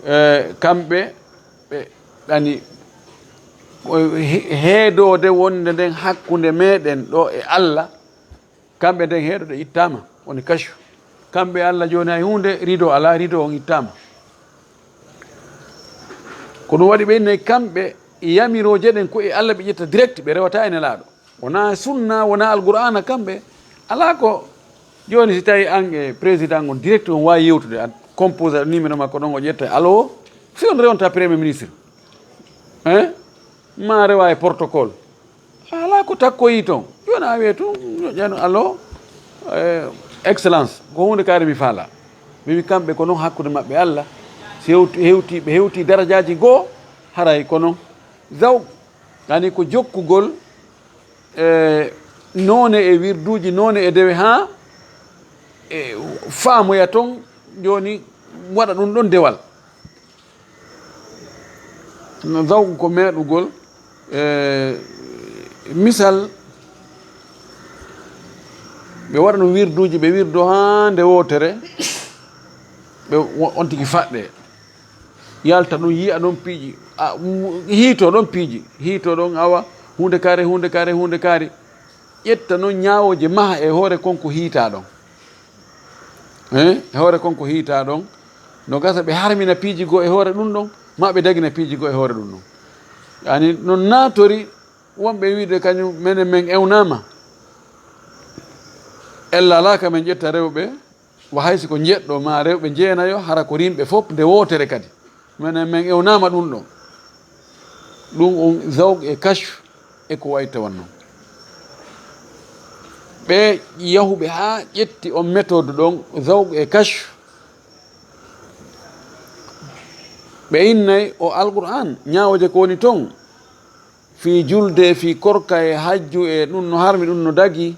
e, kamɓe ɓe ɗani ko he-, heedoode wonde nden hakkunde meɗen ɗoo e Alla, kamɓe nden heedoode ittaama, woni kashfu. Kamɓe Alla jooni hay huunde, rido alaa, rido on ittaama. Ko ɗun waɗi ɓe innay kamɓe yamirooje ɗen ko e Alla ɓe ƴetta direct, ɓe rewataa e Nelaaɗo. Wonaa sunna, wonaa Alqur'aana, kamɓe alaa ko. Jooni si tawi an e président on direct on waawi yewtude, a composé numéro makko ɗon, o ƴetta allo, si on rewnta premier ministre, hein? Maa rewa e protocole. Alaa ko takkoyi ton. Jooni a wi'e tun, ƴoƴƴano allo, eh, excellence, ko huunde kaari mi faalaa. Mi wi'i kamɓe ko non hakkunde maɓɓe Alla, si hewti, hewti, ɓe hewti darajaaji goo, haray ko non. Zawq, yani ko jokkugol, e, noone e wirduuji, noone e dewe, haa e faamoya ton, jooni waɗa ɗun ɗon dewal. No zawq ko meeɗugol, e, misal, ɓe waɗa ɗun wirduuji, ɓe wirdo haa nde wootere, ɓe wo-, on tigi faɗɗe. Yalta ɗun, yi'a ɗon piiji, a, mu-, hiito ɗon piiji, hiito ɗon awa, huunde kaari, huunde kaari, huunde kaari. Ƴetta non ñaawooje maha e hoore kon ko hiitaa ɗon. Eh, e hoore kon ko hiitaa ɗon. No gasa ɓe harmina piiji goo e hoore ɗun ɗon, maa ɓe dagina piiji goo e hoore ɗun ɗon. Yani non naatori wonɓe wi'ude kañun menen men ewnaama. Ella alaa ka men ƴetta rewɓe, wa hay si ko njeɗɗo maa rewɓe jeenayo, hara ko rimɓe fof nde wootere kadi. Menen men ewnaama ɗun ɗon. Ɗun on zawq e kashf e ko wayi tawanno. Ɓe yahuɓe haa ƴetti on méthode ɗon, zawq e kashf, ɓe innay o Alqur'aan, ñaawooje ko woni ton, fii julde, fii korka e hajju e ɗun no harmi, ɗun no dagi.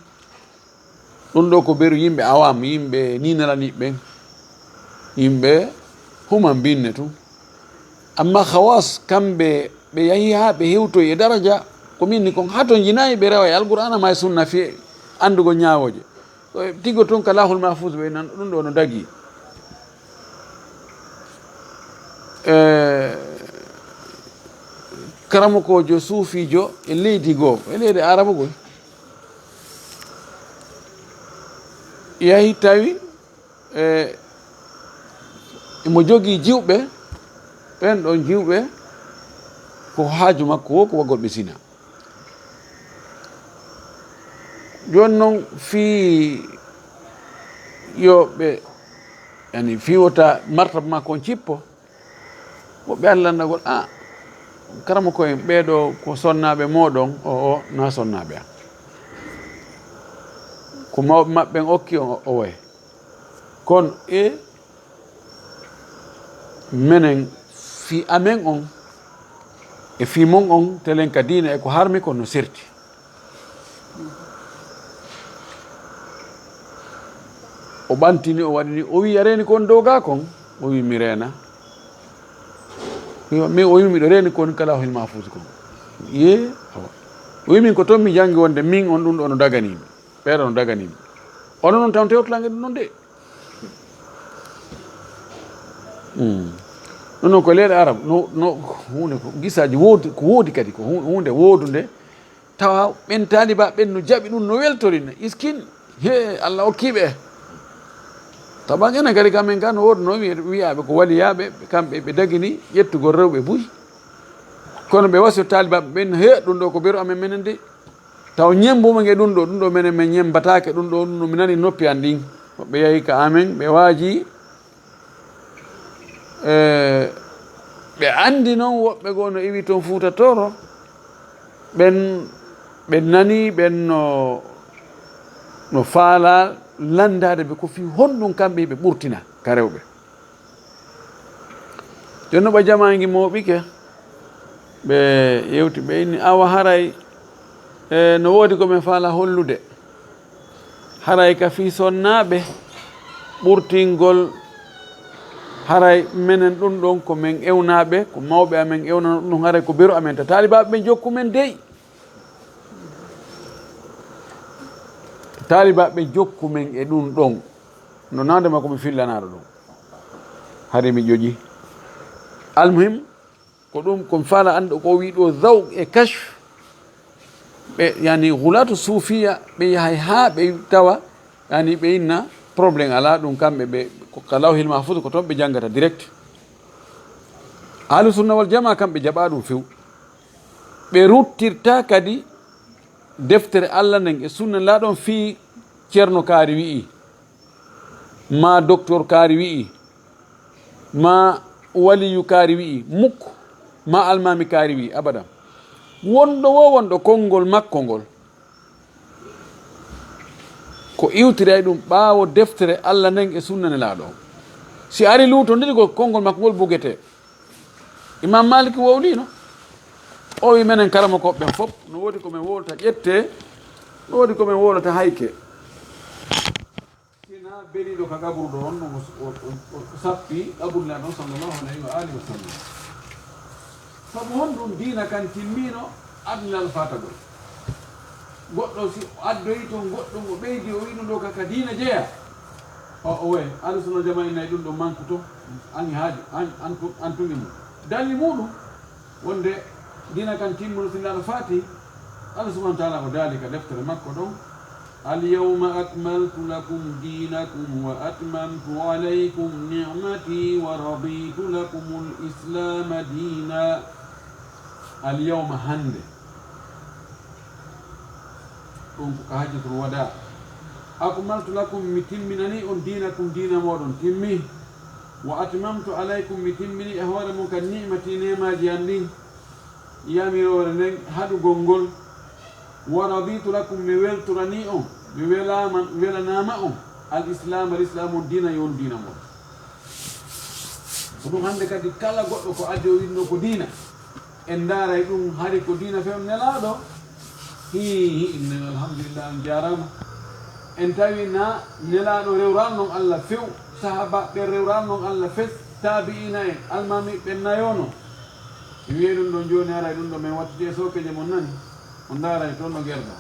Ɗun ɗoo ko beru yimɓe awam, yimɓe ni nelaniiɓe ɓen, yimɓe human binne tun. Amma khawas, kamɓe ɓe yahi haa ɓe hewtoyi e daraja, ko min ni kon hatonjinayi ɓe rewa e Alqur'aana maa e sunna fii anndugol ñaawooje. Ko e tigo tun ka Lawhul Mahfuz ɓe nan, ɗun ɗoo no dagi. E, karamokoojo suufiijo e leydi goo, e leydi Aarabu goo, yahi tawi, e, emo jogii jiwɓe, ɓen ɗon jiwɓe ko haaju makko woo ko waggol ɓe sina. Jooni non fii Yo ɓe, yani, fii wota martaba makko on cippo. Woɓɓe ari lanndagol, "Ah, karamoko en, ɓee ɗoo ko sonnaaɓe mooɗon?" O, o, "Naa sonnaaɓe am. Ko mawɓe maɓɓe en okki on?" O, owe. Kono e menen, fii amen on e fii mon on, telen ka diina e ko harmi kon no serti. O ɓantini, o waɗini, o wi'i, "A reeni kon dow gaa kon?" O wi'i, "Mi reena." Min o wi'i, "Miɗo reeni kon ka Lawhil Mahfuus kon." Yee, awa. O wi'i, "Min ko ton mi janngi wonde min on ɗum ɗo no daganii mi. Ɓee ɗoo no daganii mi. Onon non tan tewtolange ɗum ɗon de." Hmm. Ɗum noon ko leyɗe Arab, no, no, huunde ko gisaaji woodi, ko woodi kadi, ko hu-, huunde woodunde, tawa ɓen taaliba ɓen no jaɓi ɗum, no weltori, no iskin, he, Allah okki ɓe. Tawa enen kadi, kamen kan, no woodi no wiya-, wiyaaɓe ko waliyaaɓe, kamɓe ɓe dagini ƴettugol rewɓe buy. Kono ɓe wasi taaliba ɓen, he, ɗum ɗo ko beru amen menen de. Taw ñemmbuma nge ɗum ɗo, ɗum ɗo menen min ñemmbataake, ɗum ɗo, ɗum ɗo mi nani noppi an ɗin. Woɓɓe yahi ka amen, ɓe waaji, e, ɓe anndi noon woɓɓe goo no iwi toon Fuuta Tooro, ɓen, ɓe nani, ɓen no, no faala lanndaade ɓe ko fii honɗum kamɓe ɓe ɓurtina ka rewɓe. Jooni no ɓa jamaangi mooɓike, ɓe yewti, ɓe inni, "Awa haray, e, no woodi ko men faala hollude. Haray ka fii sonnaaɓe ɓurtingol, haray menen ɗum ɗon ko men ewnaaɓe, ko mawɓe amen ewnano ɗum ɗon, haray ko beru amen, ta taalibaaɓe ɓen jokku men dey. Taalibaaɓe ɓen jokku men e ɗum ɗon." No nande ma ko mi fillanaaɗo ɗum. Hari mi ƴoƴi. Almuhim, ko ɗum, ko mi faala anndu ko o wii ɗo zawq e kashf. Ɓe, yani, gulaatu suufiya, ɓe yahay haa ɓe tawa, yani, ɓe inna problème alaa ɗum, kamɓe ɓe, ko ka Lawhil Mahfuus, ko toon ɓe janngata direct. Ahlu Sunna wal Jamaa, kamɓe jaɓaa ɗum few. Ɓe ruttirta kadi deftere Allah nden e sunna laaɗon fii Ceerno Kaari wi'i, maa Doktor Kaari wi'i, maa Waliyu Kaari wi'i, mukk, maa Almaami Kaari wi'i, abadan. Wonɗo wo wonɗo konngol makko ngol, ko iwtiray ɗum ɓaawo deftere Allah nden e sunna Nelaaɗo on. Si ari luutondirgol, konngol makko ngol bugetee. Imam Malik wowliino. O wi menen karamokooɓe ɓen fof, no woodi ko men wowlata ƴettee, no woodi ko men wowlata haykee. Sinaa beriiɗo ka qaburu ɗo on, o, o, o, o sappi qaburu Nelaaɗo on sallallahu alayhi wa alihi wa sallam. Sabu honɗum diina kan timmiino aduna alfaatagol? Goɗɗo si o addoyi toon goɗɗo ngo ɓeydi, o wi'i ɗum ɗo ka, ka diina jeyaa. O, o wayi, Ahlu Sunna Jamaa innayi ɗum ɗo manku to, an e haaju, an, an tun, an tun e mum. Dalil muɗum, wonde diina kan timmuno si Nelaaɗo faati, Allah subhanahu wa taala ko daali ka deftere makko ɗon, "Al yawma akmaltu lakum dinakum wa atmamtu alaykum ni'mati wa raditu lakumul islama diina." Al yawma, hannde. Ɗum ko ka hajjatul wadaa. "Akmaltu lakum", mi timminani on, "dinakum", diina mooɗon timmi. "Wa atmamtu alaykum", mi timmini e hoore mon kan ni'mati, neemaaji an ɗin, yamiroore nden, haɗugol ngol. "Wa raditu lakum", mi weltorani on, mi welaama, welanaama on, al islaama, al islaamu on diina, yo on diina mon. Ko ɗum hannde kadi kala goɗɗo ko addi o winnoo ko diina, en ndaaray ɗum hari ko diina few Nelaaɗo. Hii, hii, inna, alhamdulillah, on jaaraama. En tawi na Nelaaɗo rewraano non Allah few, sahaabaaɓe ɓen rewraano non Allah fes, taabi'iina en, almaami ɓen nayono. Mi wi'ay ɗum ɗon jooni, haray ɗum ɗo men wattiti e sookeeje mon nani, on ndaaray toon no gerda.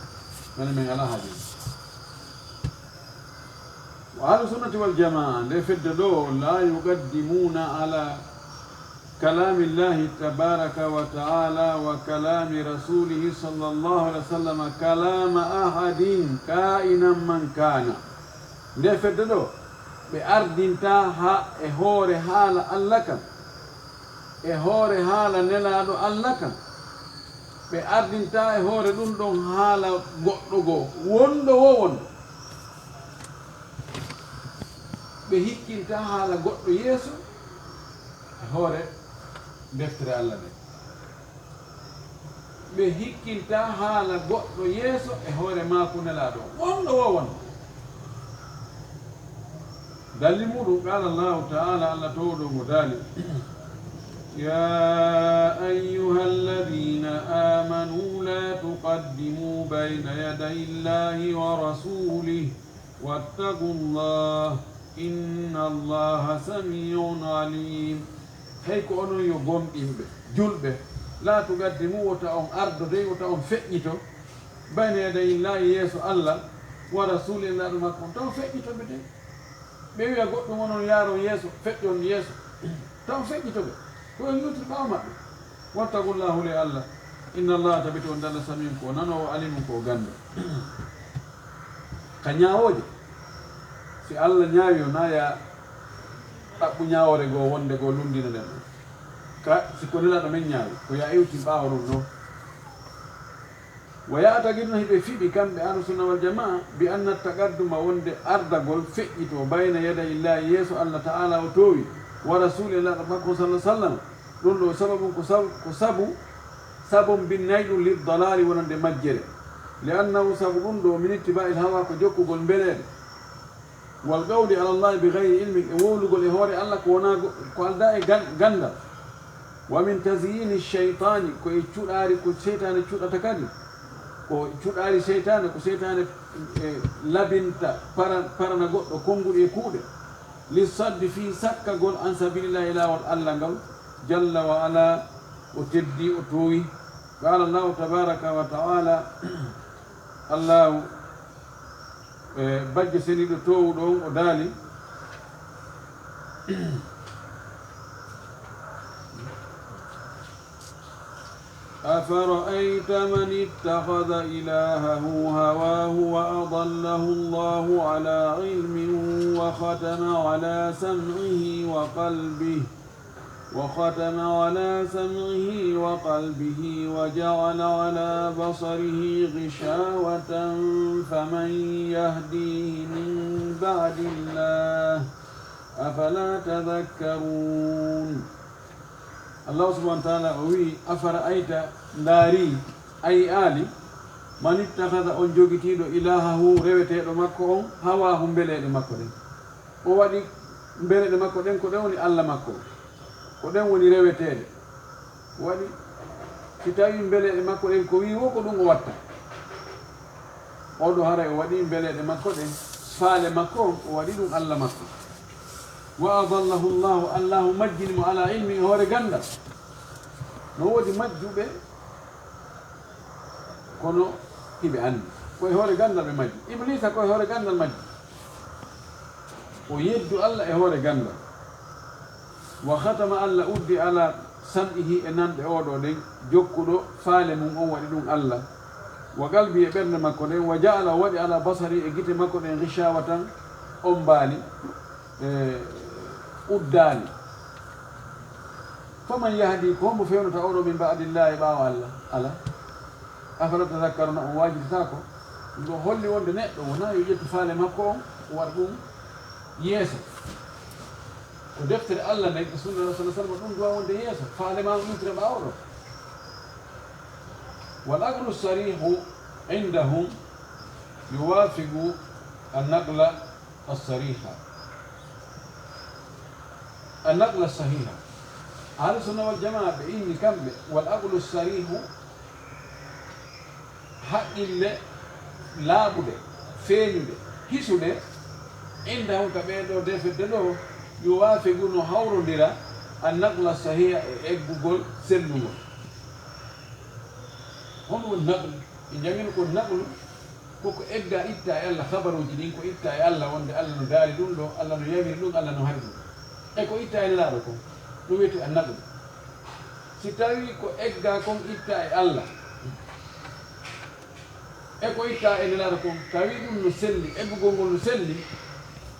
Mene men alaa haaji. Wa ahlu sunnati wal jamaa, nde fedde ɗo, la yuqaddimuuna ala kalaami Llaahi tabaaraka wa ta'aala wa kalaami rasuulihi sallallaahu alayhi wa sallam kalaama ahadin kaa'inan man kaana. Nde fedde ɗo, ɓe ardintaa haa e hoore haala Alla kan, e hoore haala Nelaaɗo Alla kan. Ɓe ardintaa e hoore ɗum ɗon haala goɗɗo goo, wonɗo wo wonɗo. Ɓe hikkinta haala goɗɗo yeeso e hoore deftere Allah nde. Ɓe hikkinta haala goɗɗo yeeso e hoore maaku Nelaaɗo. Wonɗo wo won. Dalil muɗum, qaala Allahu ta'ala, Allah towɗo mo daali, يا أيها الذين آمنوا لا تقدموا بين يدي الله ورسوله واتقوا الله إن الله سميع عليم. Hey ko onon yo gomɗinɓe, julɓe, laa tuqaddimu, wota on ardo dey, wota on feƴƴito, bayna yaday Illaahi, yeeso Allah, wa rasuuli, e laaɗo makko on, taw feƴƴito ɓe dey. Ɓe wiya goɗɗum, onon yaaron yeeso, feƴƴon yeeso, taw feƴƴito ɓe, ko on yewtiri ɓaawo maɓɓe. Wattaqullaaha, hulee Allah, inna Allaaha, tabiti on dalla, samiun, ko nanoowo, alimun, ko gannda. Ka ñaawooje, si Allah ñaawi, o naya ɗaɓɓu ñaawoore goo wonde goo lunndina nden ɗon. Ka si ko Nelaaɗo men ñaawi, ko ya iwtin ɓaawo ɗum non. Wa ya'taqiduna, hiɓe fiɓi kamɓe Ahlu Sunna wal Jamaa, bi anna taqadduma, wonde ardagol feƴƴito, bayna yaday Illaahi, yeeso Allah Ta'ala o toowi, wa rasuuli, e laaɗo makko sallallahu alaihi wasallam, ɗum ɗo sababun ko sab-, ko sabu, sabon binnay ɗum lid dalaali wonande majjere. Li annahu, sabu ɗum ɗo, min ittiba'il hawa, ko jokkugol mbeleeɗe. Wal qawli ala Allahi bi ghayri ilmin, e wowlugol e hoore Allah ko wonaa go-, ko aldaa e gan-, ganndal. Wa min tazyini shaytaani, ko e cuɗaari ko seytaane cuɗata kadi. Ko cuɗaari seytaane, ko seytaane, e, labinta para-, parana goɗɗo konnguɗi e kuuɗe. Li saddi, fii sakkagol, an sabilillahi, e laawol Allah ngal, jalla wa ala, o teddi, o toowi. Qaala Allahu tabaraka wa taala, Allahu, e, bajjo seniiɗo toowuɗo on, o daali, أفرأيت من اتخذ إلهه هواه وأضله الله على علم وختم على سمعه وقلبه، وختم على سمعه وقلبه وجعل على بصره غشاوة فمن يهديه من بعد الله أفلا تذكرون. Allahu subhanahu wa taala o wi'i, Afara'ayta, ndaari, a yi'aali, man ittakhadha, on jogitiiɗo, ilahahu, reweteeɗo makko on, hawaahu, mbeleeɗe makko ɗen. O waɗi mbeleeɗe makko ɗen, ko ɗen woni Allah makko. Ko ɗen woni reweteeɗe. Waɗi, si tawii mbeleeɗe makko ɗen ko wii wo ko ɗum o watta. Oo ɗoo haray o waɗi mbeleeɗe makko ɗen, faale makko on, o waɗi ɗum Allah makko. Wa adallahu Allahu, Allahu majjini mo ala ilmi, e hoore ganndal. No woodi majjuɓe, kono hiɓe anndi. Ko e hoore ganndal ɓe majji. Ibliisa ko e hoore ganndal majji. O yeddu Allah e hoore ganndal. Wa khatama, Allah uddi, ala sam'ihi, e nanɗe oo ɗoo ɗen, jokkuɗo faale mum on, waɗi ɗum Allah. Wa qalbi, e ɓernde makko nden. Wa ja'ala, o waɗi, ala basari, e gite makko ɗen, ghishawatan, ombaali, e uddaali. Faman yahdi, ko hombo fewnata oo ɗoo, min ba'dillahi, ɓaawo Allah? Ala. Afala tadhakkaruna, on waajidataako? Ɗum ɗoo holli wonde neɗɗo wonaa yo ƴettu faale makko on, o waɗa ɗum yeeso. Ko deftere Allah nden e sunna Rasul sallallahu alaihi wasallam, ɗum duwa wonde yeeso. Faale ma on iwtira ɓaawo ɗoo. Wal aqlu sarihu indahum yuwafiqu an-naqla as-sariha. An-naqla as-sahiha. Ahlu sunna wal jamaa ɓe inni kamɓe, wal aqlu sarihu, haqqille laaɓuɗe, feeñuɗe, hisuɗe, indahum, ka ɓee ɗoo defedde ɗoo, yuwafiqu, no hawrondira, an-naqla sahiha, e eggugol sellungol. Honɗum woni naqlu? Ɓe jangino ko naqlu, ko ko egga itta e Allah, habaruuji ɗin ko itta e Allah, wonde Allah no daali ɗum ɗoo, Allah no yamiri ɗum, Allah no haɗi ɗum. E ko itta e Nelaaɗo kon, ɗum wiyetee an-naqlu. Si tawii ko egga kon itta e Allah, e ko itta e Nelaaɗo kon, tawi ɗum no selli, eggugol ngol no selli,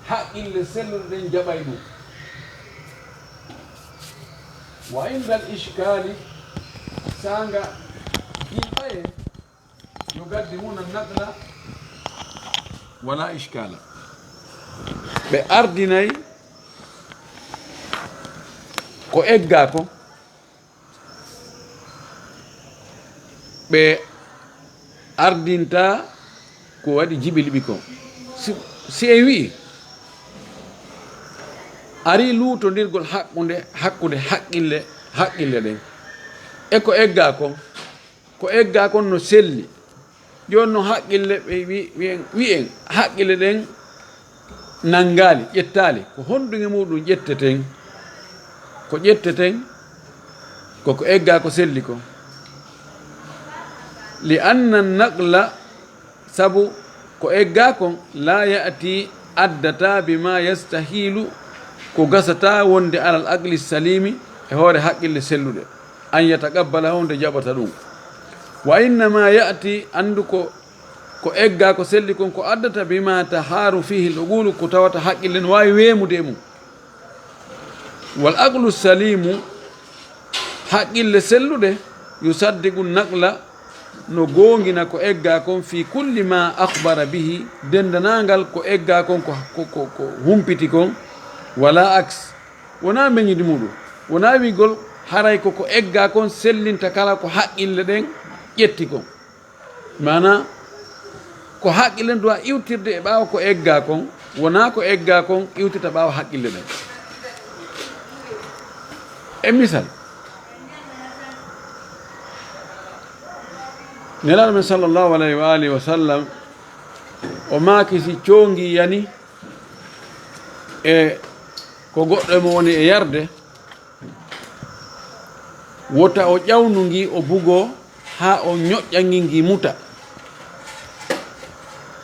haqqille selluɗe ɗen jaɓay ɗum. Wa indal ishkaali, saanga ɗin ɓaye, yo gaddi mum an-naqla, wala ishkaala. Ɓe ardinay ko eggaa kon, ɓe ardintaa ko waɗi jiɓi liɓi kon. Si, si en wi'i, arii luutondirgol hakkunde, hakkunde haqqille, haqqille ɗen e ko eggaa kon, ko eggaa kon no selli. Jooni non haqqille ɓe wi-, wi'en, wi'en haqqille ɗen nanngaali, ƴettaali. Ko honɗun e muɗum ƴetteten? Ko ƴetteten, ko ko eggaa ko selli kon. Li anna naqla, sabu ko eggaa kon, laa ya'ti, addataa, bimaa yastahiilu, ko gasataa wonde alal aqli saliimi, e hoore haqqille selluɗe, an yataqabbala, honde jaɓata ɗum. Wa innama ya'ti, anndu ko, ko eggaa ko selli kon, ko addata, bima tahaaru fihi al-uqulu, ko tawata haqqille no waawi weemude e mum. Wal aqlu salimu, haqqille selluɗe, yusaddiqu naqla, no goongina ko eggaa kon, fi kulli ma akhbara bihi, denndaangal ko eggaa kon ko, ko, ko, ko humpiti kon, wala aks, wonaa mbeñidi muɗum, wonaa wi'gol haray ko ko eggaa kon sellinta kala ko haqqille ɗen ƴetti kon. Maanaa, ko haqqille ɗen duwaa iwtirde e ɓaawo ko eggaa kon, wonaa ko eggaa kon iwtirta ɓaawo haqqille ɗen. E misal, Nelaaɗo men sallallahu alayhi wa alihi wa sallam, o maaki si coongi yani e ko goɗɗo e mo woni e yarde, wota o ƴawnu ngi, o bugoo haa o ñoƴƴa ngi, ngi muta.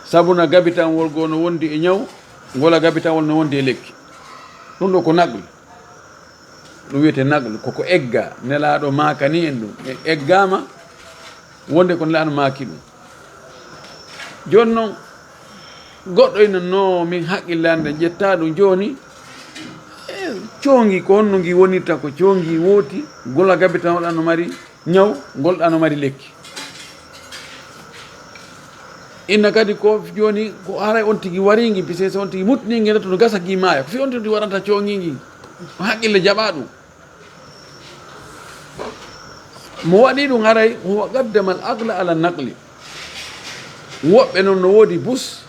Sabu na gabitanwol goo no wondi e ñaw, ngola gabitanwol no wondi e lekki. Ɗum ɗoo ko naql. Ɗum wiyetee naql, ko ko eggaa. Nelaaɗo maakani en ɗum. E-, eggaama wonde ko Nelaaɗo maaki ɗum. Jooni non, goɗɗo ina no min haqqillande ƴettaa ɗum jooni, e, coongi ko honno ngi wonirta, ko coongi wooti, gola gabitanwol ɗan no mari ñaw, ngol ɗan no mari lekki. Inna kadi ko jooni ko haray on tigi warii ngi, bisee so on tigi muttini ngi, to no gasa gi maaya. Ko fii on tigi waranta coongi ngi, haqqille jaɓaa ɗum. Mo waɗi ɗum haray, huwa qaddama al aqla ala naqli. Woɓɓe non no woodi bus,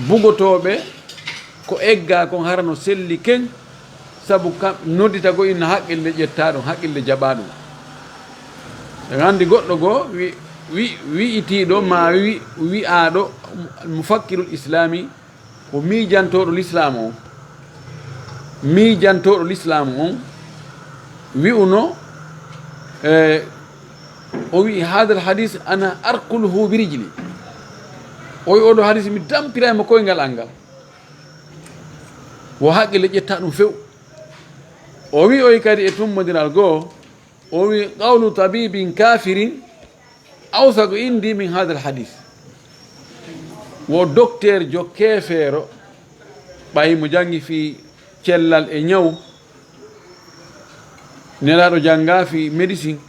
bugotooɓe ko eggaa kon hara no selli ken, sabu kam noddita ko inna haqqille ƴettaa ɗum, haqqille jaɓaa ɗum. En anndi goɗɗo goo wi-, wi-, wi'itiiɗo maa wi-, wi'aaɗo mufakkirul islami, ko miijantooɗo lislaamu on, miijantooɗo lislaamu on, wi'uno, e, o wi'i, "Haadal hadis ana arquluhu bi rijli." O wi'i, "Oɗo hadis mi tampiray mo koyngal an ngal." Wo haqqille ƴetta ɗum few. O wi'oy kadi e tummbondiral goo, o wi'i, "Qawlu tabibin kafirin awsaqu indi min hadal hadis." Wo dokteer jo keefeero, ɓay mo janngi fii cellal e ñaw, Nelaaɗo jannga fii médecine,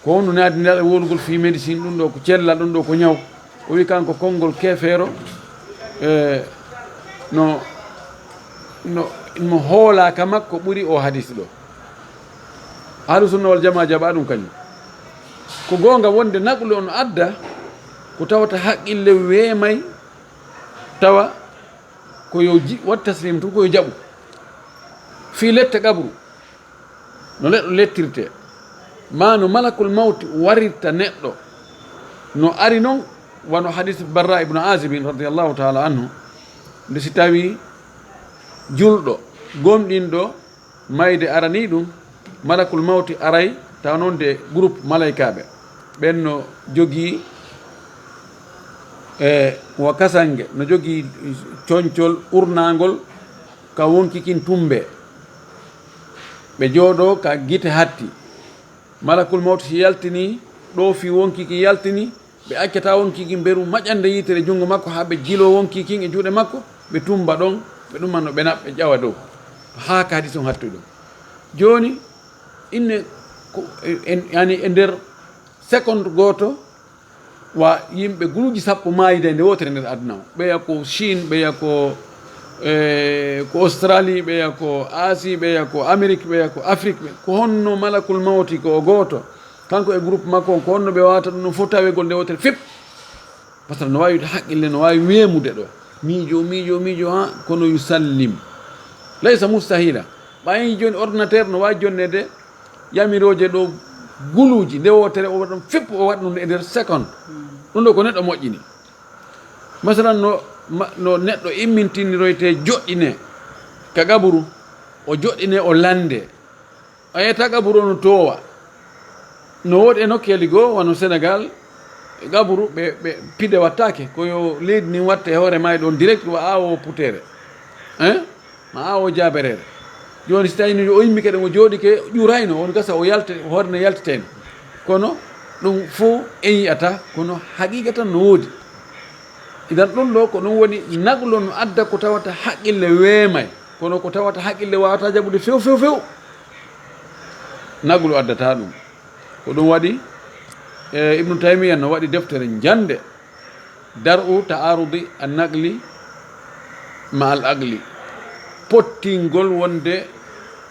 ko honɗum naadi Nelaaɗo wowlugol fii médecine, ɗum ɗoo ko cellal, ɗum ɗoo ko ñaw. O wi'i kanko konngol keefeero, e, no, no, mo hoolaa ka makko ɓuri oo hadis ɗoo. Ahlu sunna wal jamaa jaɓaa ɗum kañum. Ko goonga wonde naqlu on adda ko tawata haqqille weemay, tawa ko yo ji-, waɗ taslim tun ko yo jaɓu. Fii lette qabru, no neɗɗo lettirtee, maa no malakul mawti warirta neɗɗo, no ari non, wano hadis Barra ibn Azibin radiyallahu ta'ala anhu, nde si tawii julɗo gomɗinɗo mayde aranii ɗum, malakul mawti aray, tawa non de groupe malaykaaɓe. Ɓen no jogii, e, wa kasange, no jogii concol urnangol ka wonki kin tumbe. Ɓe jooɗoo ka gite hatti. Malakul mawti si yaltinii ɗoo fii wonki kin yaltini, ɓe accataa wonki kin mberu maƴande yitere junngo makko haa ɓe jiloo wonki kin e juuɗe makko, ɓe tumba ɗon, ɓe ɗumano ɓe naɓ-, ɓe ƴawa dow. Haa ka hadis on hattoyi ɗon. Jooni, inne ko, en, yani e nder seconde gooto, Wa yimɓe guluuji sappo maayida e nde wootere nder aduna o. Ɓeya ko Chine, ɓeya ko, eh, ko Australie, ɓeya ko Asie, ɓeya ko Amérique, ɓeya ko Afrique. Ɓe, ko honno malakul mawti ko o gooto? Kanko e groupe makko on, ko honno ɓe waawata ɗum ɗon fof tawegol nde wootere fip? Parce que no waawi haqqille, no waawi weemude ɗo. Miijo, miijo, miijo, ha, kono yusallim. Laysa mustahila. Ɓay jooni ordinateur no waawi jonnede yamirooje ɗo guluuji, nde wootere o waɗa ɗum fip, o waɗa ɗum e nder seconde. Ɗum ɗo ko neɗɗo moƴƴini. Masalan, no, ma-, no neɗɗo immintiniroyte joɗɗine ka qaburu, o joɗɗine, o lande. A yetta qaburu o no toowa. No woodi e nokkeeli goo, wano Senegal, qaburu ɓe, ɓe pide wattaake, ko yo leydi ndin watte e hoore maayo ɗon direct, wa aawo puteere. Hein? Ma aawo jaabereere. Jooni, si tawii no o immike ɗon, o jooɗike, ƴurayno, on gasa, o yalte, hoore ne yaltitayno. Kono ɗum fof en yi'ata, kono haqiiqa tan no woodi. Idan ɗum ɗo, ko ɗum woni naglo no adda ko tawata haqqille weemay, kono ko tawata haqqille waawata jaɓude few, few, few. Naglo addata ɗum. Ko ɗum waɗi, e, Ibnu Taymiya no waɗi deftere njande, Dar'u ta'arudi an-naqli ma al-aqli. Pottingol wonde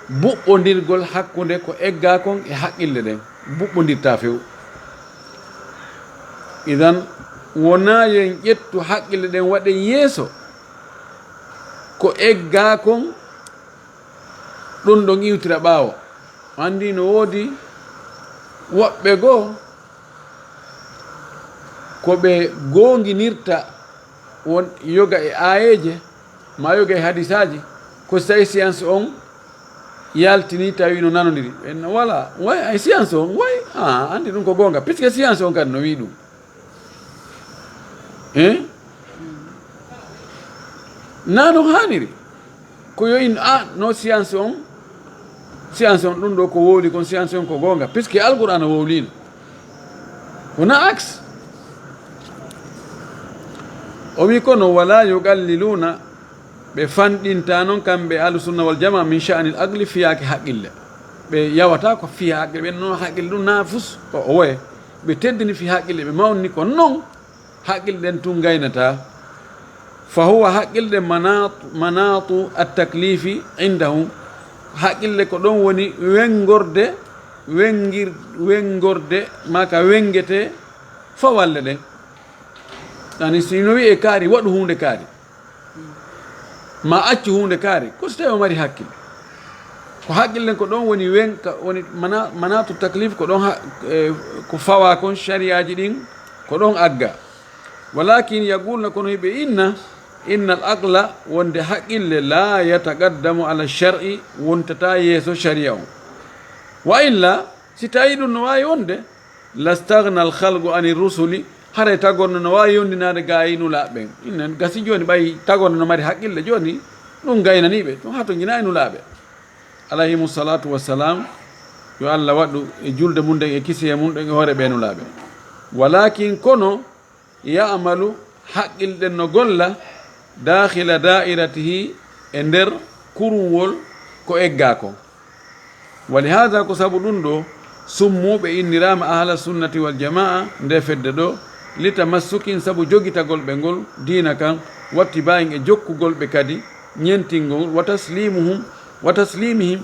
buɓɓondirgol hakkunde ko eggaa kon e haqqille ɗen. Buɓɓondirta few. Idan, wonaa yo en ƴettu haqqille ɗen waɗen yeeso. Ko eggaa kon, ɗum ɗon iwtira ɓaawo. Anndi no woodi woɓɓe goo ko ɓe goonginirta won yoga e aayeeje, ma yoga e hadisaaji, ko si tawi science on yaltini tawi no nanondiri. Ɓen no wala, way ay science on, way, ah, anndi ɗum ko goonga, puisque science on kadi no wi'i ɗum. Hein? Naa no haaniri. Ko yo in, a, no science on, science on ɗum ɗo ko wowli kon, science on ko goonga, puisque Alqur'aana wowlino. Wona aks. O wi kono, wala yuqalliluna, ɓe fanɗinta non kamɓe Ahlu Sunna wal Jamaa min sha'nil aqli, fiyaake haqqille. Ɓe yawata ko fiya haqqille, ɓe no haqqille ɗum na fus, o, o woye. Ɓe teddini fi haqqille, ɓe mawni ko non. Haqqille ɗen tun gaynata. Fa huwa, haqqille ɗen manatu, manatu at-taklifi indahum. Haqqille ko ɗon woni wengorde, wengir-, wengorde, ma ka wengete fawalle ɗen. Ani si no wi'e kaari, waɗu huunde kaari. Ma accu huunde kaari, ko si tawi o mari hakkil. Ko haqqillen ko ɗon woni wen-, ka woni mana-, manatu taklif, ko ɗon ha-, e, ko fawa kon shariyaaji ɗin, ko ɗon agga. Walakin yaqulna, kono hiɓe inna, innal aqla, wonde haqqille, la yataqaddamu ala shar'i, wontata yeeso shari'a on. Wa illa, si tawi ɗum no waawi wonde, lastaghna al khalqu ani rusuli, haray tagorno no waawi yondinaade gaa e nulaaɓe ɓen. Innen gasi jooni, ɓay tagorno no mari haqqille jooni, ɗum gaynanii ɓe, ɗum hatonjinaa e nulaaɓe. Alayhimu salatu wassalam, yo Allah waɗu e julde mum ɗen e kisiyee mum ɗen e hoore ɓee nulaaɓe. Walakin kono, ya'malu, haqqil ɗen no golla, dakhila da'iratihi, e nder kurunwol ko eggaa kon. Wa li hadha, ko sabu ɗum ɗo, summu, ɓe inniraama ahla sunnati wal jamaa, nde fedde ɗo, li tamassukin, sabu jogitagol ɓe ngol diina kan, wattiba'in, e jokkugol ɓe kadi, ñentingol, wa taslimuhum, wa taslimihim,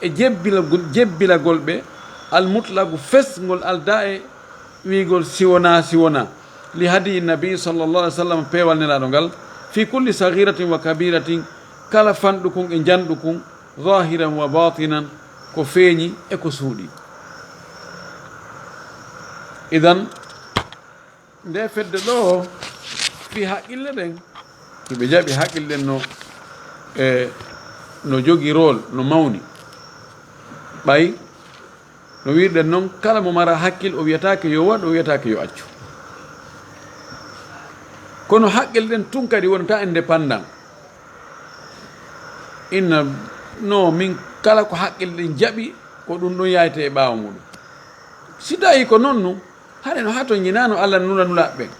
e jebbilagol, jebbilagol ɓe, al mutlaqu, fesngol, aldaa e wi'gol si wonaa, si wonaa, li hadiyi nabi sallallahu alaihi wasallam, peewal Nelaaɗo ngal, fi kulli saghiratin wa kabiratin, kala fanɗukun e njanɗukun, zahiran wa batinan, ko feeñi e ko suuɗi. Idan, nde fedde ɗo, fi haqqille ɗen, ɓe jaɓi haqqille ɗen no, e, no jogi rôle, no mawni. Ɓay, no wi'irɗen non, kala mo mara hakkil, o wiyataake yo waɗ, o wiyataake yo accu. Kono haqqil ɗen tun kadi wonata indépendant. Inna, no, min kala ko haqqil ɗen jaɓi, ko ɗum ɗon yahete e ɓaawo muɗum. Si tawi ko non nun, hare no hatonjinaano Allah nula nulaaɓe ɓen.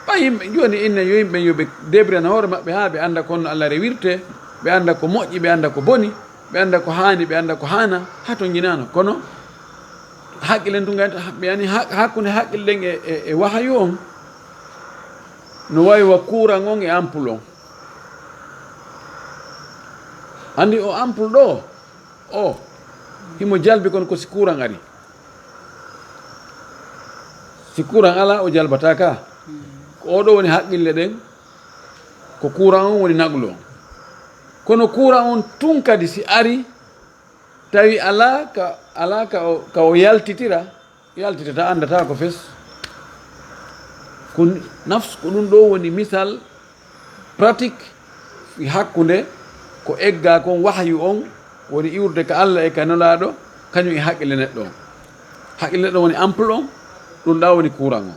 Ɓay yimɓe, jooni inna yo yimɓe yo ɓe debriyana hoore maɓɓe haa ɓe annda ko honno Allah rewirte, ɓe annda ko moƴƴi, ɓe annda ko boni, ɓe annda ko haani, ɓe annda ko haana, hatonjinaano. Kono Haqqillen tun gayta, yani hak-, hakkunde haqqillen e, e, e wahayu on, no wawi wa kuuran on e ampul on. Andi o ampul ɗo, o, himo jalbi kon ko si kuuran ari. Si kuuran ala, o jalbata ka. Ko o ɗo woni haqqille ɗen, ko kuuran on woni naglu on. Kono kuuran on tun kadi si ari, tawi ala ka, ala ka o, ka o yaltitira, yaltitata, andata ko fes. Ko nafs, ko ɗum ɗo woni misal pratique e hakkunde ko egga kon wahyu on woni iwrude ka Allah e ka Nulaaɗo, kañum e haqqille neɗɗo on. Haqqille neɗɗo woni ampoule on, ɗum ɗa woni courant on.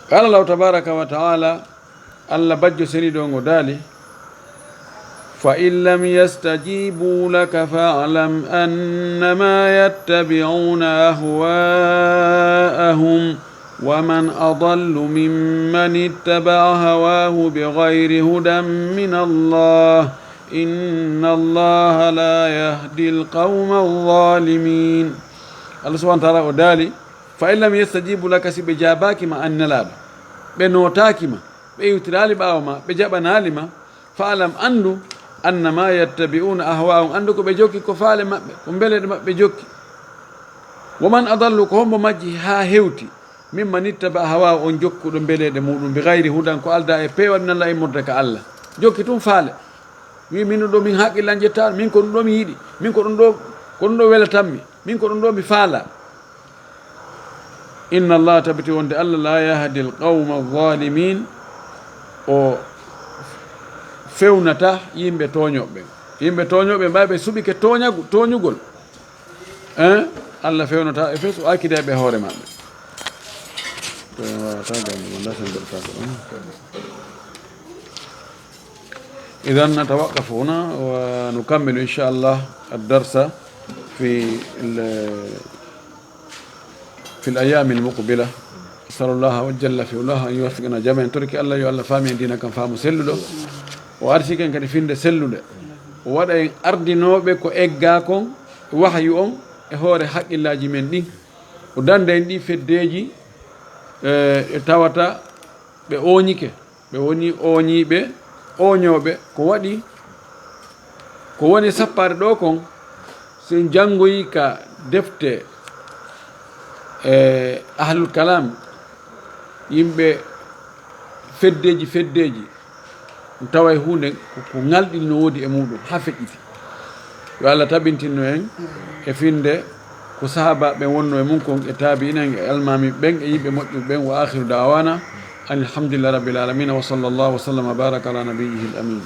Qala Allahu tabaraka wa ta'ala, Allah bajjo seniɗo on o daali, فإن لم يستجيبوا لك فاعلم أنما يتبعون أهواءهم ومن أضل ممن اتبع هواه بغير هدى من الله إن الله لا يهدي القوم الظالمين. Allah subhanahu wa ta'ala o daali, فإن لم يستجيبوا لك, si ɓe jaabaaki ma an Nelaaɗo, ɓe nootaaki ma, ɓe iwtiraali ɓaawo ma, ɓe jaɓanaali ma, فاعلم, anndu, أنما يتبعون أهواءهم, anndu ko ɓe jokki ko faale maɓɓe, ko mbeleɗe maɓɓe jokki. ومن أضل, ko hombo majji haa hewti, ممن اتبع هواه, on jokkuɗo mbeleɗe muɗum, بغير هدى, ko aldaa e peewal, من الله, immorde ka Allah. Jokki tun faale. Wi min ɗum ɗo min haqqillan ƴettaano, min ko ɗum ɗo mi yiɗi, min ko ɗum ɗo, ko ɗum ɗo welatammi, min ko ɗum ɗo mi faala. إن الله, tabiti wonde Allah, لا يهدي القوم الظالمين, o fewnata yimɓe tooñoɓe. Yimɓe tooñoɓe, ɓay ɓe suɓike tooñagu-, tooñugol. Hein? Allah fewnata e fes, o accida ɓe hoore maɓɓe. Ko en wawata gam mo ndasen ɗo tago ɗon. إذن نتوقف هنا ونكمل إن شاء الله الدرس في ال-، في الأيام المقبلة. نسأل الله جل في علاه أن يوفقنا جميعا. Torki Allah, yo Allah faami en diina kan faamu selluɗo. O arsiki en kadi finde sellude. O waɗa en ardinooɓe ko egga kon, wahyu on, e hoore haqqillaaji men ɗin. O danda en ɗi feddeeji, e, e tawata ɓe ooñike. Ɓe woni ooñiiɓe, ooñooɓe. Ko waɗi, ko woni sappaade ɗo kon, si en janngoyi ka defte, e, ahlul kalam, yimɓe feddeeji, feddeeji, tawa e huunde ko, ko ŋalɗini no woodi e muɗum, haa feƴƴiti. Yo Allah tabintinno en e finde ko sahaaba ɓen wonno e mum kon, e taabi'ina en, e almaami ɓen, e yimɓe moƴƴuɓe ɓen. وآخر دعوانا أن الحمد لله رب العالمين، وصلى الله وسلم وبارك على نبيه الأمين.